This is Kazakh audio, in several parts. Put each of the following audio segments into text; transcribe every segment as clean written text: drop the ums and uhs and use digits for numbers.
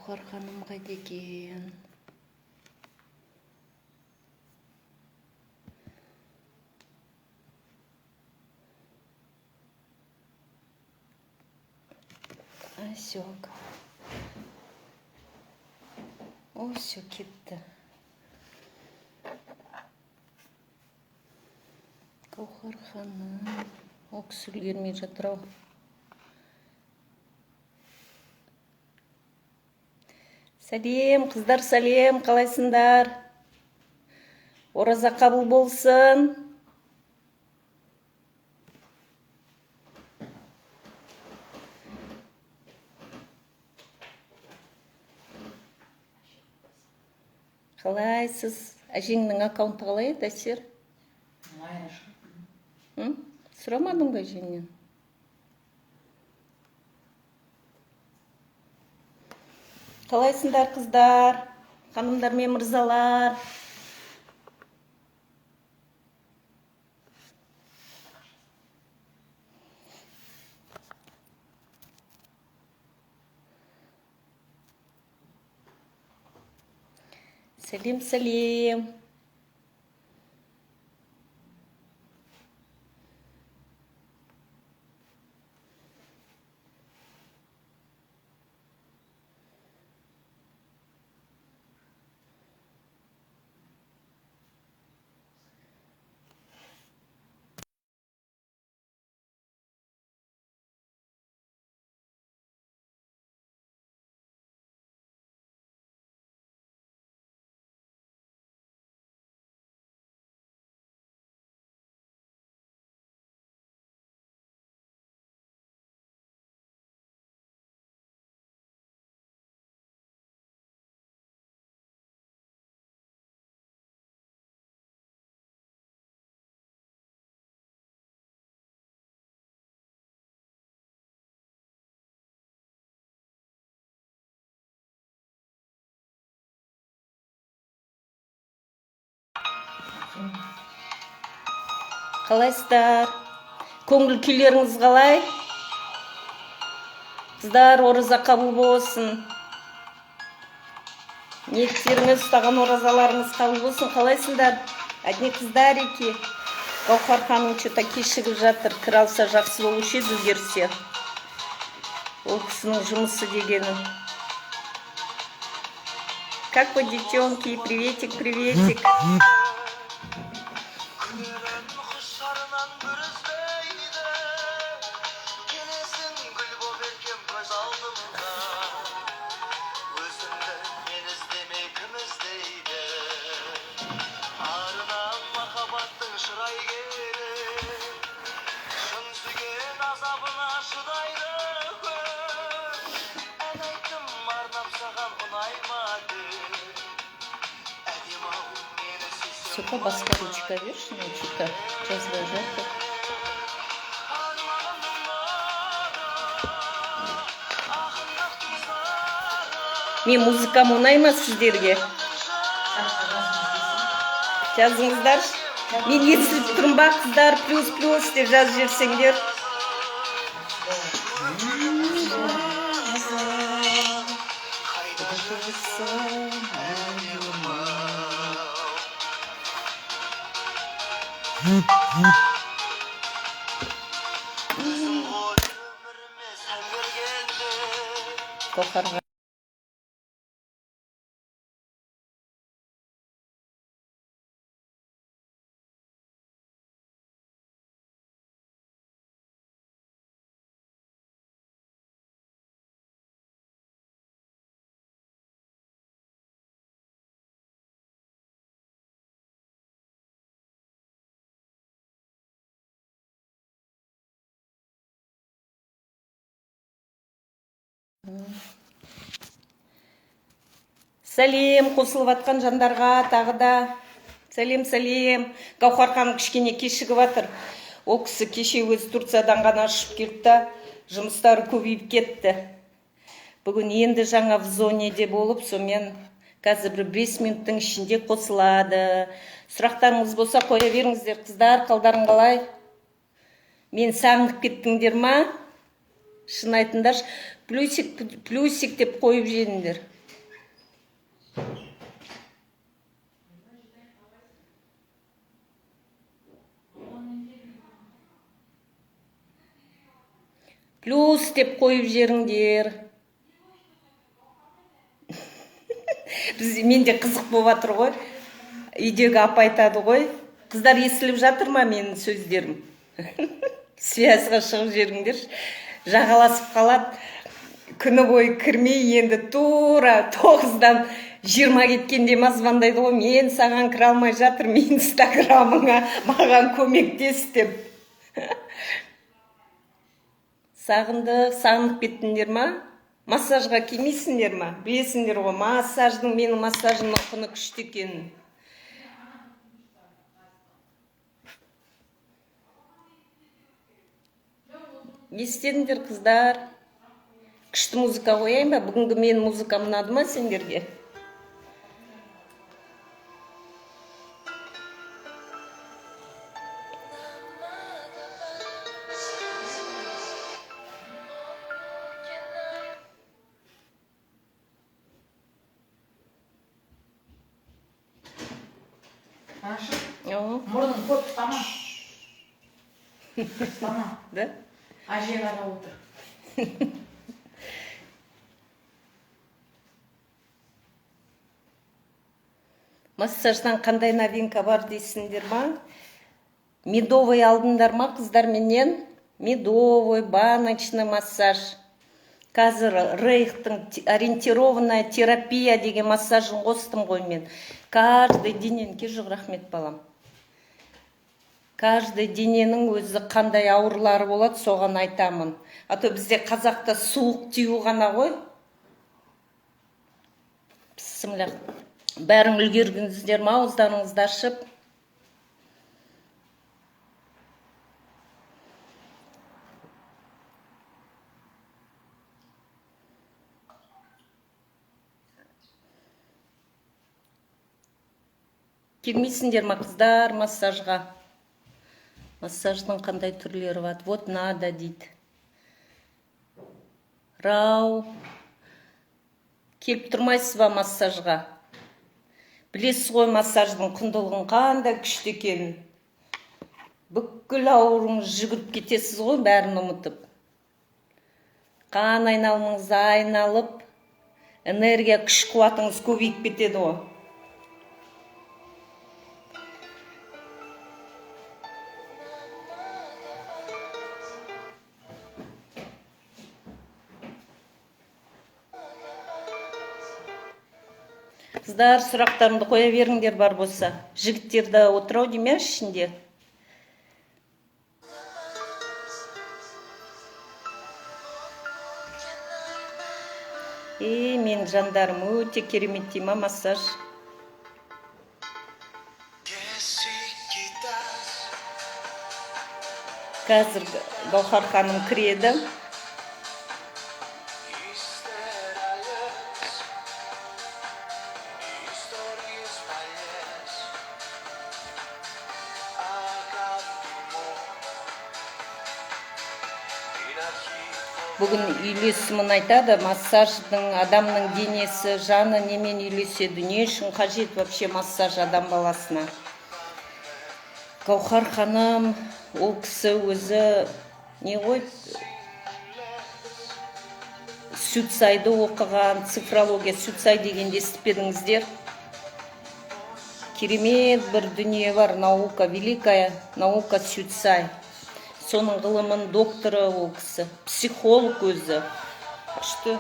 Гауһар ханым қайда екен? Асек. О, все, кетті. Гауһар ханым. Ол кісі үлгермей жатыр ау. Сәлем, қыздар, сәлем, қалайсыңдар? Ораза қабыл болсын. Қалайсыз? Әжеңнің аккаунты қалай еді, Әсер? Майра шығар. М? Сұрамадың ба әжеңнен? Қалайсыңдар, қыздар, ханымдар мен мырзалар? Сәлем, сәлем. Қалайсыздар? Көңіл күйлеріңіз қалай? Қыздар, ораза қабыл болсын. Ниеттеріңіз, ұстаған оразаларыңыз қабыл болсын. Қалайсыңдар? Одни қыздарики. Гауһар ханым что-то кешігіп жатыр. Кіре алса, жақсы болушы еді, үлгерсе. Ол кісінің жұмысы дегені. Как вы, девчонки? Приветик, приветик. Күлерін құшарынан бір үзбейді. Келесің гүл боп еркем көз алдымда. Өзіңді мен іздемей, кім іздейді? Арынан махаббаттың шырай керек. Шын сүйген азабына шыдайды көп. Ән айттым арнап саған, ұнай ма деп. Әдемі ау, мені сүйсең. Сука, басқа ручка берші, ну что-то жазбай жатыр. Арманымның нұры, ақындықтың сыры. Мен музыкам ұнай ма сіздерге? Жазыңыздаршы. Мен естіліп тұрмын ба, қыздар? Плюс, плюс деп жазып жіберсеңдер. Қайда жүрсің, әдемі-ау? Өзің ғой өміріме сән бергенде. Гауһарға сәлем, қосылып жатқан жандарға тағы да сәлем, сәлем. Гауһар ханым кішкене кешігіп жатыр. Ол кісі кеше өзі Турциядан ғана ұшып келді да, жұмыстары көбейіп кетті. Бүгін енді жаңа в зонеде болып, сонымен қазір бір 5 минуттың ішінде қосылады. Сұрақтарыңыз болса, қоя беріңіздер. Қыздар, қалдарың қалай? Мен сағынып кеттіңдер ма? Шын айтыңдаршы, плюсик, плюсик деп қойып жіберіңдер. Плюс деп қойып жіберіңдер. Біз, менде қызық болып жатыр ғой. Үйдегі апа айтады ғой: «Қыздар, естіліп жатыр ма менің сөздерім? Связь ға шығып жіберіңдерші». Жағаласып қалады күні бойы кірмей. Енді тура 9-дан 20 кеткенде ма, звондайды ғой: «Мен саған кіре алмай жатырмын инстаграмыңа, маған көмектес», — деп. Сағындық, сағынып кеттіңдер ма? Массажға келмейсіңдер ма? Білесіңдер ғой массаждың, менің массажымның құны күшті екенін. Не істедіңдер, қыздар? Күшті музыка қояйын ба? Бүгінгі менің музыкам ұнады ма сендерге? Ашық. О, Мұрның көп ұстама. Ұстама. Да. Әже қарап отыр. Массаждан қандай новинка бар дейсіңдер ма? Медовый алдыңдар ма, қыздар, менен? Медовый, баночный массаж. Қазір Рейхтің ориентированная терапия деген массажын қостым ғой мен. Каждый дененің, жоқ, рахмет, балам. Каждый дененің өзі қандай аурулары болады, соған айтамын. А то бізде қазақта суық тию ғана ғой. Бісміллә. Бәрің үлгердіңіздер ма, ауыздарыңызды ашып? Келмейсіңдер ма, қыздар, массажға? Массаждың қандай түрлері бар? Вот надо дейді. Рау. Келіп тұрмайсыз ба массажға? Білесіз ғой массаждың құндылығын, қандай күшті екенін. Бүкіл ауруыңыз жүгіріп кетесіз ғой, бәрін ұмытып. Қан айналымыңыз айналып, энергия, күш қуатыңыз көбейіп кетеді ғой. Қыздар, сұрақтарыңды қоя беріңдер бар болса. Жігіттер де отыр ау деймін, иә, ішінде. Е, менің жандарым, өте керемет дей ма массаж? Que si quitas Қазір Гауһар ханым кіреді. Истерales, histories falles, αγάπη την αρχή. Бүгін үйлесімін айтады массаждың, адамның денесі, жаны немен үйлеседі, не үшін қажет вообще массаж адам баласына. Гауһар ханым, ол кісі өзі не ғой, Сюцайды оқыған, цифрология, Сюцай дегенді естіп пе едіңіздер? Керемет бір дүние бар, наука, великая наука Сюцай. Соның ғылымының докторы ол кісі, психолог өзі. Күшті.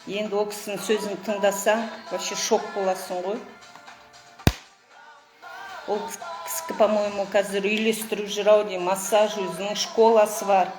Енді ол кісінің сөзін тыңдасаң, вообще шок боласың ғой. Ол кісі, по-моему, қазір үйлестіріп жүр ау деймін, массаж, өзінің школасы бар.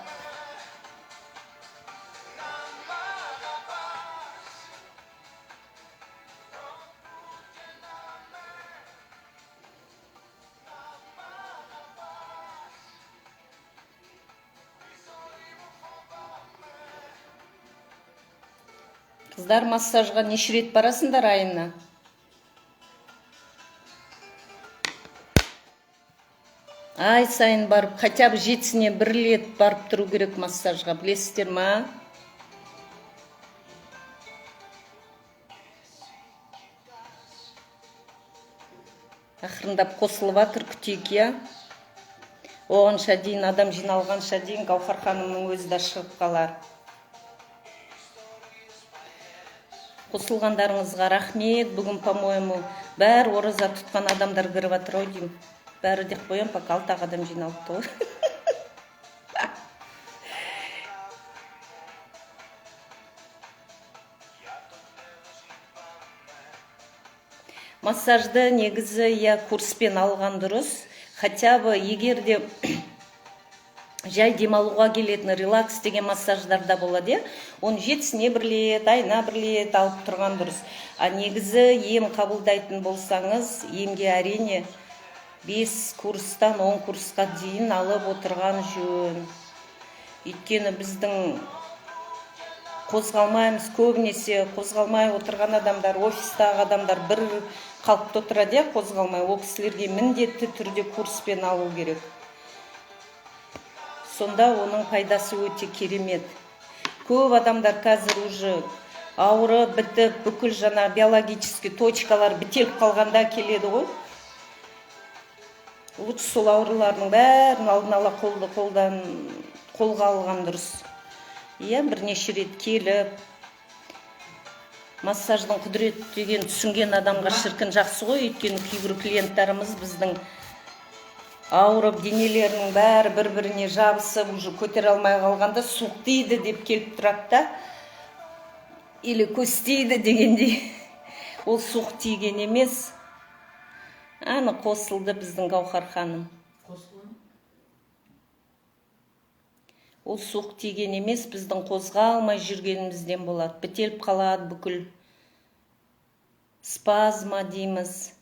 Қыздар, массажға неше рет барасыңдар айына? Ай сайын барып, хотя бы жетісіне бір рет барып тұру керек массажға, білесіздер ма? Ақырындап қосылып жатыр, күтейік, иә. Оғанша дейін, адам жиналғанша дейін Гауһар ханымның өзі де шығып қалар. Қосылғандарыңызға рахмет. Бүгін, по-моему, бәрі ораза тұтқан адамдар кіріп жатыр ау деймін. Бәрі деп қоямын, пока алты ақ адам жиналыпты ғой. Массажды негізі, иә, курспен алған дұрыс. Хотя бы егер де жай демалуға келетін релакс деген массаждар да болады, иә, оны жетісіне бір рет, айына бір рет алып тұрған дұрыс. А негізі ем қабылдайтын болсаңыз, емге, әрине, 5 курстан 10 курсқа дейін алып отырған жөн. Өйткені біздің қозғалмаймыз, көбінесе қозғалмай отырған адамдар, офистағы адамдар бір қалыпты отырады, иә, қозғалмай. Ол кісілерге міндетті түрде курспен алу керек, сонда оның пайдасы өте керемет. Көп адамдар қазір уже ауырып бітіп, бүкіл жаңа биологический точкалар бітеліп қалғанда келеді ғой. Лучше сол аурулардың бәрін алдын ала қолды қолдан қолға алған дұрыс, иә. Бірнеше рет келіп, массаждың құдіреті деген түсінген адамға, шіркін, жақсы ғой. Өйткені кейбір клиенттарымыз біздің ауырып, денелерінің бәрі бір біріне жабысып, уже көтере алмай қалғанда, суық тиді деп келіп тұрады да, или көз тиді дегендей. Ол суық тиген емес. Аны, қосылды біздің Гауһар ханым. Қосылды. Ол суық тиген емес, біздің қозғалмай жүргенімізден болады, бітеліп қалады бүкіл, спазма дейміз.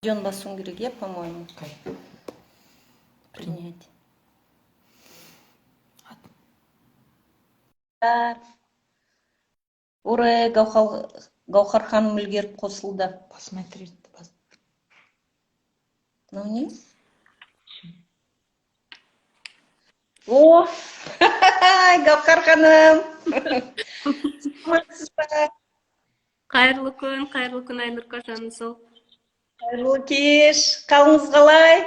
Жөн басуың керек, иә, по-моему. Принять. Ура, Гауһар ханым үлгеріп қосылды. Посмотри. Мынау не? О, Гауһар ханым! Саламатсыз ба? Қайырлы күн, қайырлы күн, Айнұрка, жаным сол. Қайырлы кеш. Қалыңыз қалай?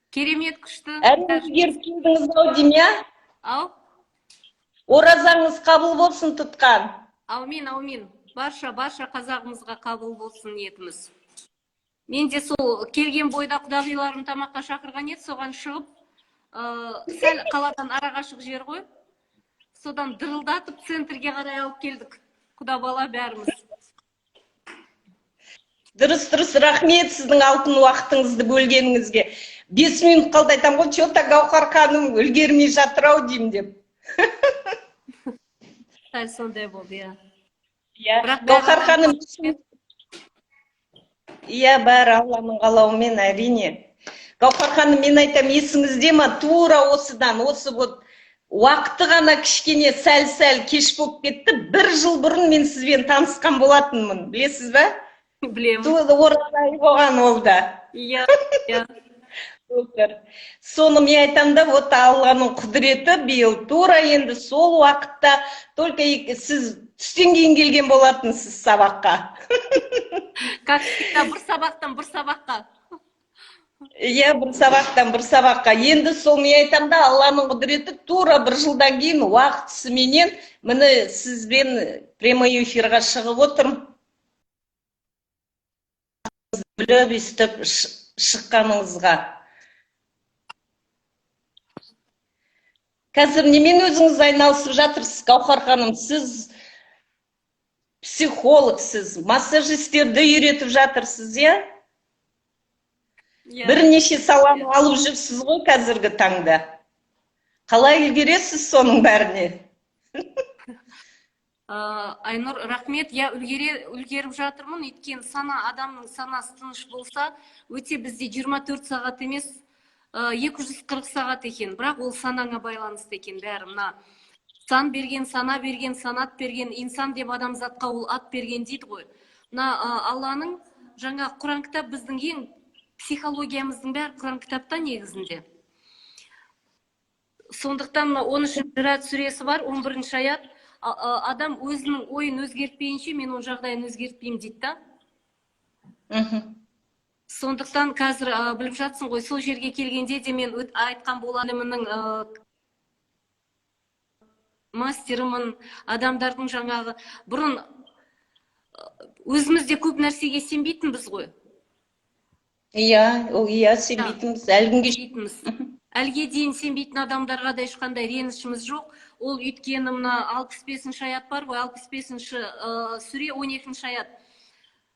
Керемет, күшті. Әрине, үлгеріп келдіңіз ау деймін, иә? Ау. Оразаңыз қабыл болсын тұтқан. Аумин, аумин. Барша қазағымызға қабыл болсын ниетіміз. Мен де сол келген бойда құдағиларым тамаққа шақырған еді, соған шығып, сәл қаладан арақашық жер ғой. Содан дырылдатып центрге қарай алып келдік. Құда бала бәріміз. Дұрыс, дұрыс, рахмет сіздің алтын уақытыңызды бөлгеніңізге. 5 минут қалды, айтамын ғой, че-то Гауһар ханым үлгермей жатыр ау деймін деп. Сәл сондай болды, иә. Иә. Бірақ бәрі Гауһар ханым, иә, бәрі Алланың қалауымен, әрине. Гауһар ханым, мен айтамын, есіңізде ма, тура осыдан, осы вот уақыты ғана кішкене сәл-сәл кеш болып кетті. Бір жыл бұрын мен сізбен танысқан болатынмын, білесіз ба? Білемін. Тура ораза айы болған ол да. Иә. Супер. Соны мен айтамын да, вот Алланың құдіреті, биыл тура енді сол уақытта, только сіз түстен кейін келген болатынсыз сабаққа. Как всегда, бір сабақтан бір сабаққа. Иә, бір сабақтан бір сабаққа. Енді сол мен айтамын да, Алланың құдіреті, тура бір жылдан кейін уақытысыменен міне сізбен прямой эфирға шығып отырмын. Біліп өйстіп шыққаныңызға. Қазір немен өзіңіз айналысып жатырсыз, Гауһар ханым? Сіз психологсыз, массажистерді үйретіп жатырсыз, иә? Иә. Бірнеше саланы алып жүрсіз ғой қазіргі таңда. Қалай үлгересіз соның бәріне? Айнұр, рахмет. Я үлгеріп жатырмын, өйткені сана, адамның санасы тыныш болса, өте бізде 24 сағат емес, 240 сағат екен, бірақ ол санаңа байланысты екен бәрі. Мына сан берген, сана берген, санат берген, инсан деп адамзатқа ол ат берген дейді ғой. Мына Алланың жаңа Құран кітап, біздің ең психологиямыздың бәрі Құран кітапта негізінде. Сондықтан мына 13-ші сүресі бар, 11 аят. Адам өзінің ойын өзгертпейінше, мен оның жағдайын өзгертпеймін дейді да. Сондықтан қазір біліп жатсың ғой, сол жерге келгенде де мен айтқан боламының мастерімін, адамдардың жаңағы бұрын өзіміз де көп нәрсеге сенбейтінбіз ғой. Иә, ол иә, сенбейтінбіз әлі күнге. Сенбейтінбіз. Әліге дейін сенбейтін адамдарға да ешқандай ренішіміз жоқ. Ол өйткені мына 65-ші аят бар ғой, 65-ші сүре, 12-ші аят.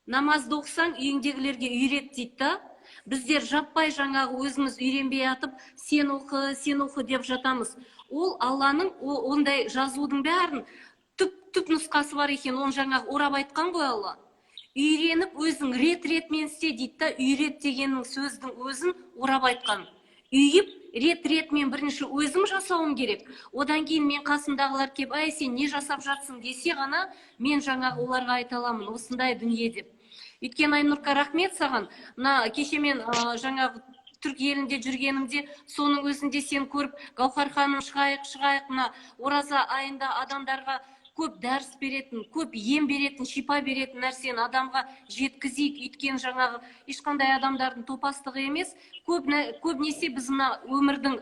Намазды оқысаң, үйіңдегілерге үйрет дейді да. Біздер жаппай жаңағы өзіміз үйренбей атып, сен оқы, сен оқы деп жатамыз. Ол Алланың ондай жазудың бәрін түп нұсқасы бар екен, оны жаңағы орап айтқан ғой Алла. Үйреніп өзің рет-ретмен істе дейді да, үйрет дегеннің сөздің өзін орап айтқан. Үйіп рет-ретмен бірінші өзім жасауым керек. Одан кейін мен қасымдағылар кеп, әй, сен не жасап жатсың десе ғана мен жаңағы оларға айта аламын осындай дүние деп. Өйткені, Айнұрка, рахмет саған. Мына кеше мен жаңағы түрік елінде жүргенімде, соның өзінде сен көріп, Гауһар ханым, шығайық, шығайық, мына ораза айында адамдарға көп дәріс беретін, көп ем беретін, шипа беретін нәрсені адамға жеткізейік. Өйткені жаңағы ешқандай адамдардың топастығы емес, көбінесе біз мына өмірдің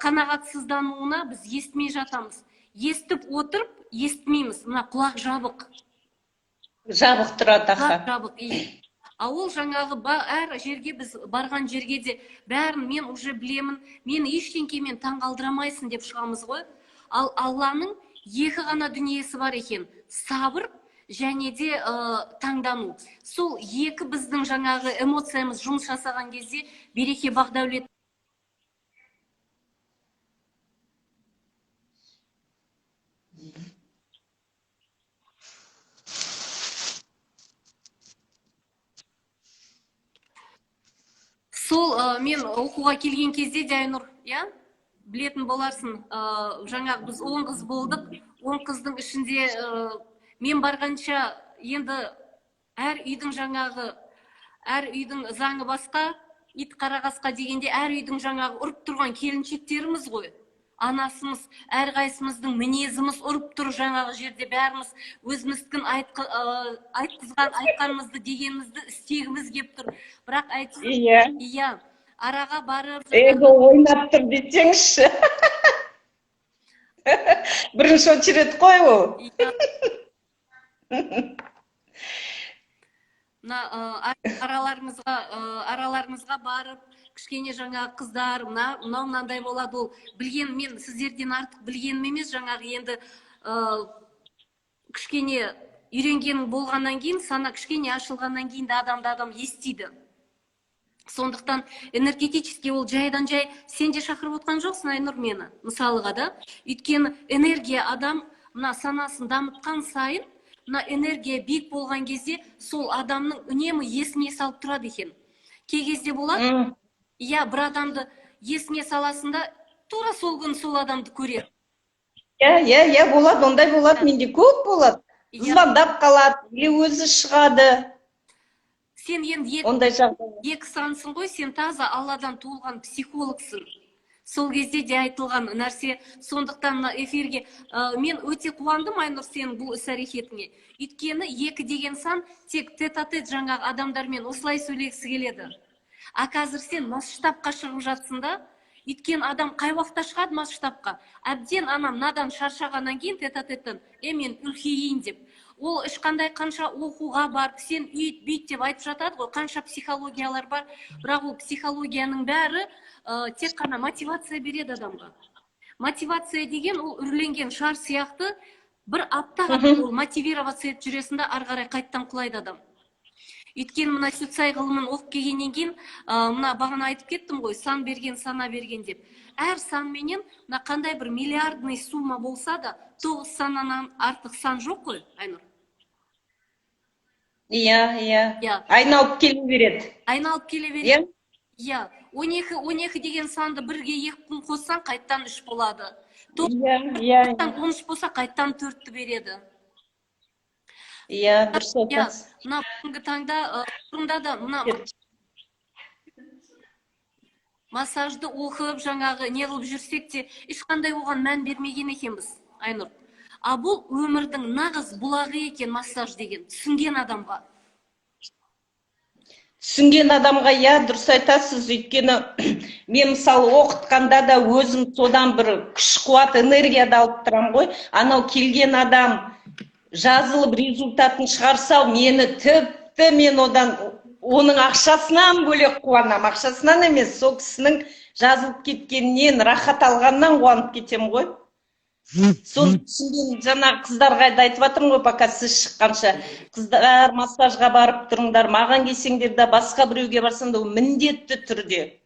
қанағатсыздануына біз естімей жатамыз. Естіп отырып естімейміз, мына құлақ жабық. Жабық тұрады, Құлақ аха. жабық. А ол жаңағы әр жерге біз барған жерге де бәрін мен уже білемін, мені ештеңкемен таңғалдырамайсың деп шығамыз ғой. Ал Алланың екі ғана дүниесі бар екен: сабыр және де таңдану. Сол екі біздің жаңағы эмоциямыз жұмыс жасаған кезде береке, бақ, дәулет. Сол мен оқуға келген кезде де, Айнұр, иә, білетін боларсың, жаңағы біз 10 қыз болдық. 10 қыздың ішінде мен барғанша енді әр үйдің жаңағы, әр үйдің заңы басқа, ит қара қасқа дегенде, әр үйдің жаңағы ұрып тұрған келіншектеріміз ғой, анасымыз, әрқайсымыздың мінезіміз ұрып тұр жаңағы жерде, бәріміз өзіміздікін айтқызған, айтқанымызды, дегенімізді істегіміз келіп тұр. Бірақ айтсын, иә, араға барып Эго ойнап тұр десеңізші. Бірінші очередь қой ол. Иә. Мына араларыңызға барып кішкене жаңағы қыздар, мынау мынандай болады, ол білген, мен сіздерден артық білгенім емес, жаңағы енді кішкене үйренген болғаннан кейін, сана кішкене ашылғаннан кейін де адамды адам естиді. Сондықтан энергетически ол жайдан жай сен де шақырып отқан жоқсың, Айнұр, мені мысалыға да. Өйткені энергия, адам мына санасын дамытқан сайын, мына энергия биік болған кезде сол адамның үнемі есіне салып тұрады екен. Кей кезде болады, иә, бір адамды есіне саласың да, тура сол күні сол адамды көреді. Иә, иә, иә, болады, ондай болады, менде көп болады. Звондап қалады, или өзі шығады. Сен енді Ондай жағдай. екі сансың ғой, сен таза Алладан туылған психологсың. Сол кезде де айтылған нәрсе, сондықтан мына эфирге мен өте қуандым, Айнұр, сенің бұл іс әрекетіңе. Өйткені екі деген сан тек тет-а-тет жаңағы адамдармен осылай сөйлегісі келеді. А қазір сен масштабқа шығып жатсың да, өйткені адам қай уақытта шығады масштабқа? Әбден ана мынадан шаршағаннан кейін тет-а-теттен, мен үлкейейін деп. Ол ешқандай қанша оқуға барып, сен үйт, бүйт деп айтып жатады ғой, қанша психологиялар бар, бірақ ол психологияның бәрі тек қана мотивация береді адамға. Мотивация деген ол үрленген шар сияқты, бір апта ғана ол мотивироваться етіп жүресің да, ары қарай қайттан құлайды адам. Өйткені мына сюцай ғылымын оқып келгеннен кейін, мына бағана айтып кеттім ғой, сан берген, сана берген деп. Әр санменен мына қандай бір миллиардный сумма болса да, тоғыз саннан артық сан жоқ қой, Айнұр. Иә, иә. Иә. Айналып келе береді. Айналып келе береді. Иә, 12, 12 деген санды бірге екі күн қоссаң, қайттан үш болады. Иә, иә. 13 болса, қайттан төртті береді. Иә, дұрыс айтасыз. Мына бүгінгі таңда, бұрында да мына массажды оқып, жаңағы не қылып жүрсек те, ешқандай оған мән бермеген екенбіз, Айнұр. А бұл өмірдің нағыз бұлағы екен массаж деген, түсінген адамға. Түсінген адамға, иә, дұрыс айтасыз. Өйткені мен, мысалы, оқытқанда да өзім содан бір күш, қуат, энергия да алып тұрамын ғой. Анау келген адам жазылып, результатын шығарса, мені тіпті, мен одан, оның ақшасынан бөлек қуанамын. Ақшасынан емес, сол кісінің жазылып кеткенінен, рахат алғаннан қуанып кетемін ғой. Соны түсінген жаңағы қыздарға да айтып жатырмын ғой, пока сіз шыққанша: қыздар, массажға барып тұрыңдар, маған келсеңдер де, басқа біреуге барсаң да, ол міндетті түрде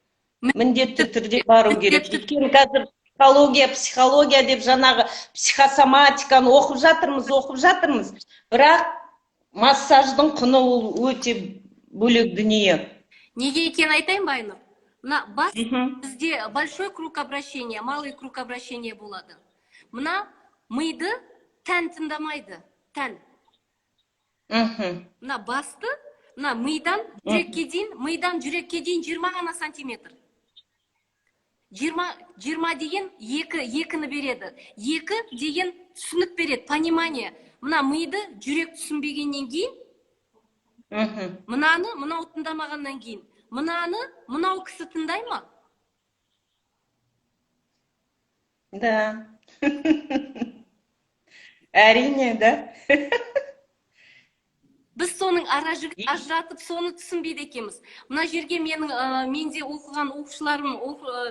бару керек. Өйткені қазір психология, психология деп, жаңағы психосоматиканы оқып жатырмыз, оқып жатырмыз, бірақ массаждың құны ол өте бөлек дүние. Неге екенін айтайын ба, Айнұр? Мына бас, бізде большой круг обращения, малый круг обращения болады. Мына миды тән тыңдамайды, тән. Мына басты, мына мидан жүрекке дейін, мидан жүрекке дейін 20 ғана сантиметр. 20, 20 деген екі, екіні береді. Екі деген түсінік береді, понимание. Мына миды жүрек түсінбегеннен кейін, мынаны мынау тыңдамағаннан кейін, мынаны мынау кісі тыңдай ма? Да, әрине, да. Біз соның ара жігін ажыратып, соны түсінбейді екенбіз. Мына жерге менің, менде оқыған оқушыларым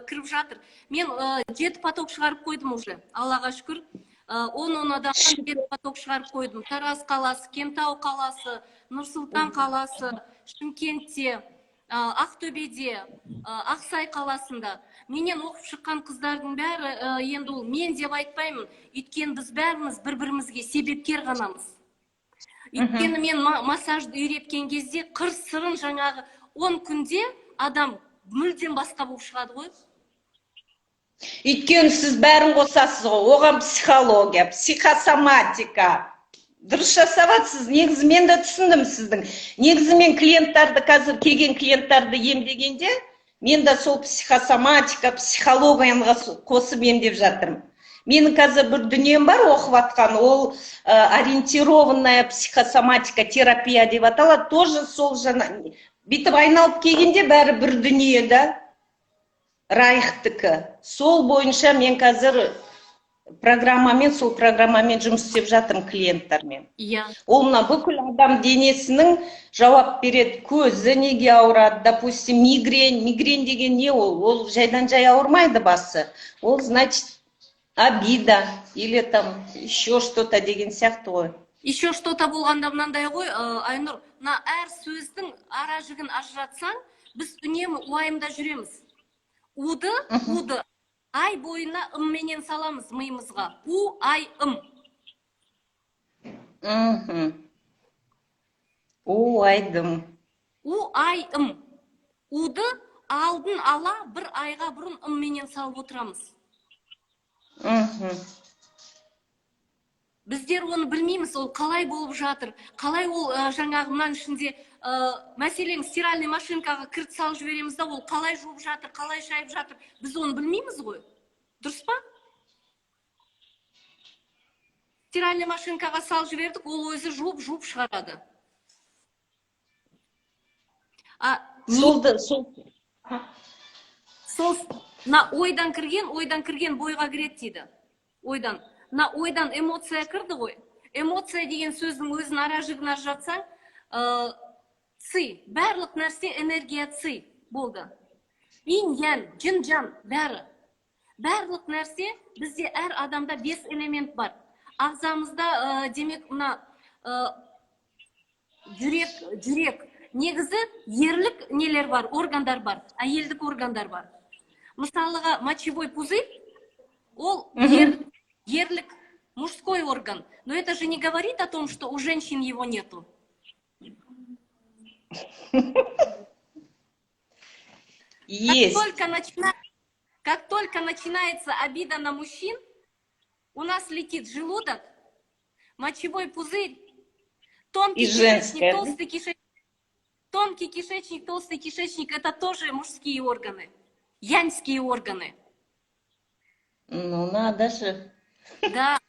кіріп жатыр. Мен жеті поток шығарып қойдым уже, Аллаға шүкір. 10 адамнан жеті поток шығарып қойдым. Тараз қаласы, Кентау қаласы, Нұр Сұлтан қаласы, Шымкентте, Ақтөбеде, Ақсай қаласында. Менен оқып шыққан қыздардың бәрі, енді ол мен деп айтпаймын, өйткені біз бәріміз бір бірімізге себепкер ғанамыз. Өйткені мен массажды үйреткен кезде қыр сырын, жаңағы 10 күнде адам мүлдем басқа болып шығады ғой. Өйткені сіз бәрін қосасыз ғой оған: психология, психосоматика. Дұрыс жасап жатсыз негізі, мен де түсіндім сіздің. Негізі мен клиенттарды, қазір келген клиенттарды емдегенде, мен де сол психосоматика, психологияны қосып емдеп жатырмын. Менің қазір бір дүнием бар оқып жатқан, ол ориентированная психосоматика терапия деп аталады. Тоже сол жаңа бүйтіп айналып келгенде, бәрі бір дүние да, Райхтікі. Сол бойынша мен қазір программамен, сол программамен жұмыс істеп жатырмын клиенттармен. Ол мына бүкіл адам денесінің жауап береді. Көзі неге ауырады, допустим, мигрень. Мигрень деген не ол? Ол жайдан жай ауырмайды басы. Ол, значит, обида или там еще что то деген сияқты ғой. Еще что то болғанда, мынандай ғой, Айнұр, мына әр сөздің ара жігін ажыратсаң, біз үнемі уайымда жүреміз. Уды, уды ай бойына ымменен саламыз миымызға. У, ай, ым. У, айдым. У, ай, ым. Уды алдын ала бір айға бұрын ымменен салып отырамыз. Біздер оны білмейміз, ол қалай болып жатыр, қалай ол, жаңағы мынаның ішінде, мәселен, стиральный машинкаға кірді салып жібереміз да, ол қалай жуып жатыр, қалай шайып жатыр, біз оны білмейміз ғой, дұрыс па? Стиральный машинкаға салып жібердік, ол өзі жуып жуып шығарады. А Сол да сол. Сол мына ойдан кірген, ойдан кірген бойға кіреді дейді. Ойдан, мына ойдан эмоция кірді ғой. Эмоция деген сөздің өзін ара жігін ажыратсаң, ци, барлық нәрсе энергия, ци болды. Инь ян, жын жан, бәрі, барлық нәрсе. Бізде әр адамда бес элемент бар ағзамызда. Демек, мына жүрек, жүрек Негізі ерлік нелер бар, органдар бар, әйелдік органдар бар. Мысалыға, мочевой пузырь ол ерлік, мужской орган, но это же не говорит о том, что у женщин его нету. Как Есть. Как только начинается обида на мужчин, у нас летит желудок, мочевой пузырь, тонкий И кишечник, женское, да? толстый кишечник. Тонкий кишечник, толстый кишечник – это тоже мужские органы, яньские органы. Ну, надо же. Да.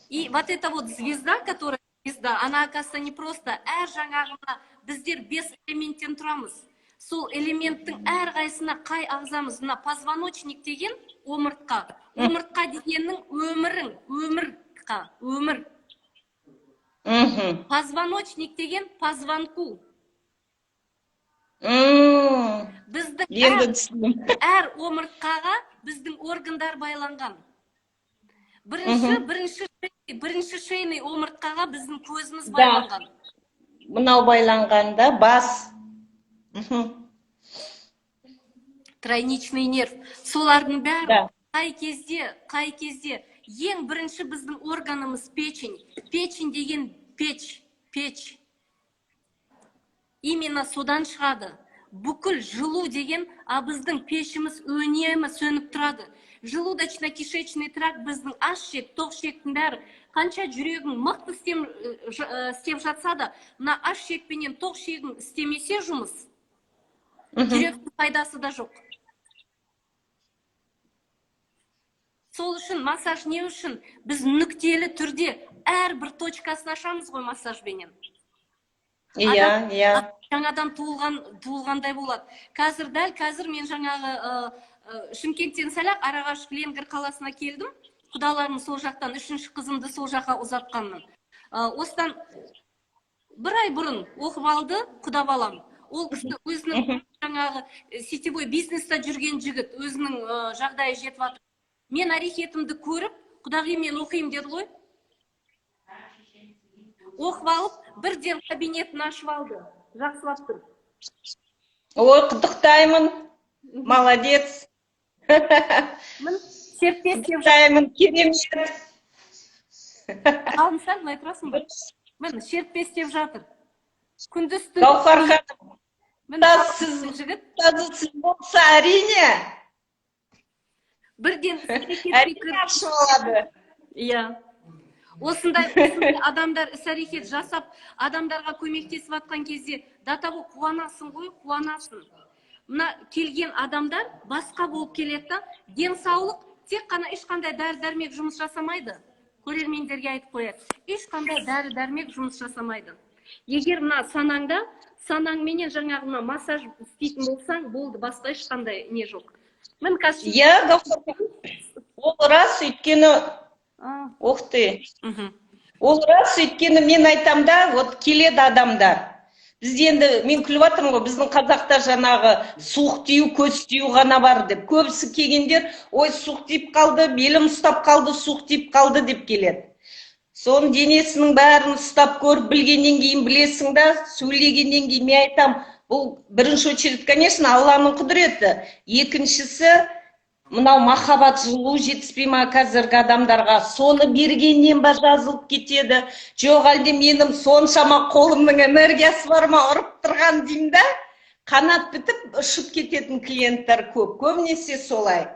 И вот эта вот звезда, которая звезда, она, оказывается, не просто әр жаңағы мына біздер бес элементтен тұрамыз. Сол элементтің әрқайсысына қай ағзамыз, мына позвоночник деген омыртқа. Омыртқа дегеннің өмірің, өмірқа, өмір. Позвоночник деген позвонку. Біздің Енді түсіндім. Әр омыртқаға біздің органдар байланған. Бірінші шейный омыртқаға біздің көзіміз байланған. Мынау байланғанда бас. Тройничный нерв. Солардың бәрі қай кезде ең бірінші біздің органымыз печень. Печень деген печь, печь. Именно содан шығады. Бүкіл жылу деген, а біздің пешіміз үнемі сөніп тұрады. Желудочно-кишечный тракт, біздің аш ішек, тоқ ішектің бәрі, қанша жүрегің мықты істеп жатса да, мына аш ішекпенен тоқ ішегің істемесе жұмыс, жүректің пайдасы да жоқ. Сол үшін массаж не үшін? Біз нүктелі түрде әрбір точкасын ашамыз ғой массажбенен. Иә, иә. Жаңадан туылғандай болады. Қазір, дәл қазір мен жаңағы Шымкенттен сәл-ақ Арағаш Ленгір қаласына келдім. Құдаларым сол жақтан, үшінші қызымды сол жаққа ұзатқанмын. Осыдан бір ай бұрын оқып алды құда балам. Ол кісі өзінің жаңағы сетевой бизнесте жүрген жігіт, өзінің жағдайы жетіп жатыр. Мен әрекетімді көріп, құдағи, мен оқимын деді ғой. Оқып алып, бірден кабинетін ашып алды. Жақсылап тұр. Ой, құттықтаймын. Молодец. Мін серіктес деп Құттықтаймын, керемет. Ғалым, сәл былай тұрасың ба? Міне, серіктес деп жатыр. Күндіз түні. Гаухар ханым, Міне, жігіт ұстазы сіз болса, әрине. Бірден іс-әрекетке Әрине кіріп- ашып алады. Иә. Осындай адамдар іс әрекет жасап, адамдарға көмектесіп жатқан кезде до того қуанасың ғой, қуанасың. Мына келген адамдар басқа болып келеді да, денсаулық тек қана ешқандай дәрі-дәрмек жұмыс жасамайды. Көрермендерге айтып қояды. Ешқандай дәрі-дәрмек жұмыс жасамайды. Егер мына санаңда, санаңменен жаңағы мына массаж істейтін болсаң, болды, басқа ешқандай не жоқ. Міне қазір Иә, Гаухар ханым, ол рас, өйткені Ух ты. Ол рас, өйткені мен айтам да, вот келеді адамдар. Бізде енді, мен күліп жатырмын ғой, біздің қазақта жаңағы суық тию, көз тию ғана бар деп. Көбісі келгендер, ой, суық тиіп қалды, белім ұстап қалды, суық тиіп қалды деп келеді. Соның денесінің бәрін ұстап көріп білгеннен кейін білесің да, сөйлегеннен кейін мен айтам, бұл бірінші очередь, конечно, Алланың құдіреті. Екіншісі, мынау махаббат жылу жетіспей ма қазіргі адамдарға, соны бергеннен ба жазылып кетеді, жоқ әлде менің соншама қолымның энергиясы бар ма ұрып тұрған деймін да, қанат бітіп ұшып кететін клиенттер көп, көбінесе солай.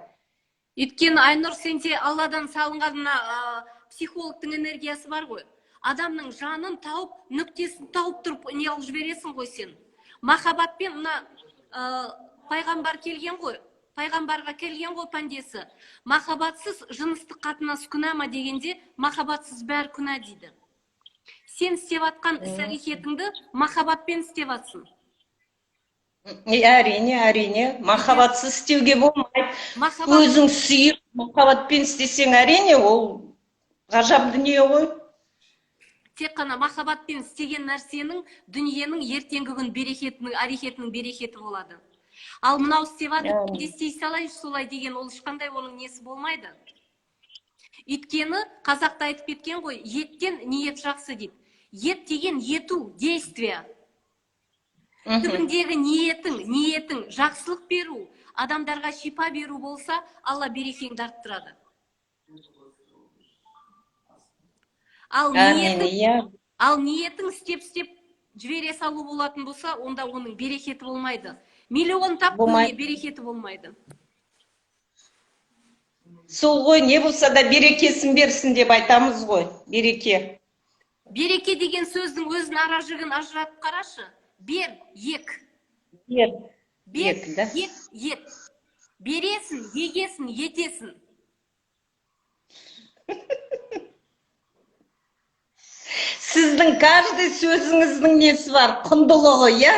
Өйткені, Айнұр, сенде Алладан салынған мына психологтың энергиясы бар ғой. Адамның жанын тауып, нүктесін тауып тұрып не қылып жібересің ғой сен. Махаббатпен мына пайғамбар келген ғой. Пайғамбарға келген ғой пәндесі. Махаббатсыз жыныстық қатынас күнә ма дегенде, махаббатсыз бәрі күнә дейді. Сен істеп жатқан іс әрекетіңді махаббатпен істеп жатсың. Әрине, әрине, махаббатсыз істеуге болмайды. Махаббат Өзің сүйіп, махаббатпен істесең, әрине, ол ғажап дүние ғой. Тек қана махаббатпен істеген нәрсенің, дүниенің ертеңгі күн берекетінің, әрекетінің берекеті болады. Ал мынау істеп жатыр, не істей салайыншы солай деген, ол ешқандай оның несі болмайды. Өйткені қазақта айтып кеткен ғой, еттен ниет жақсы дейді. Ет деген ету, действие. Түбіндегі ниетің жақсылық беру, адамдарға шипа беру болса, Алла берекеңді арттырады. Ал Әмин, ниетің, иә. ал ниетің істеп-істеп жібере салу болатын болса, онда оның берекеті болмайды. Миллион тап, Болмайды. берекеті болмайды. Сол ғой, не болса да берекесін берсін деп айтамыз ғой, береке. Береке деген сөздің өзін ара жігін ажыратып қарашы. Бер, ек. Бер. Бер, Ек, да? ек, ет. Бересің, егесің, етесің. Сіздің каждый сөзіңіздің несі бар, құндылығы, иә?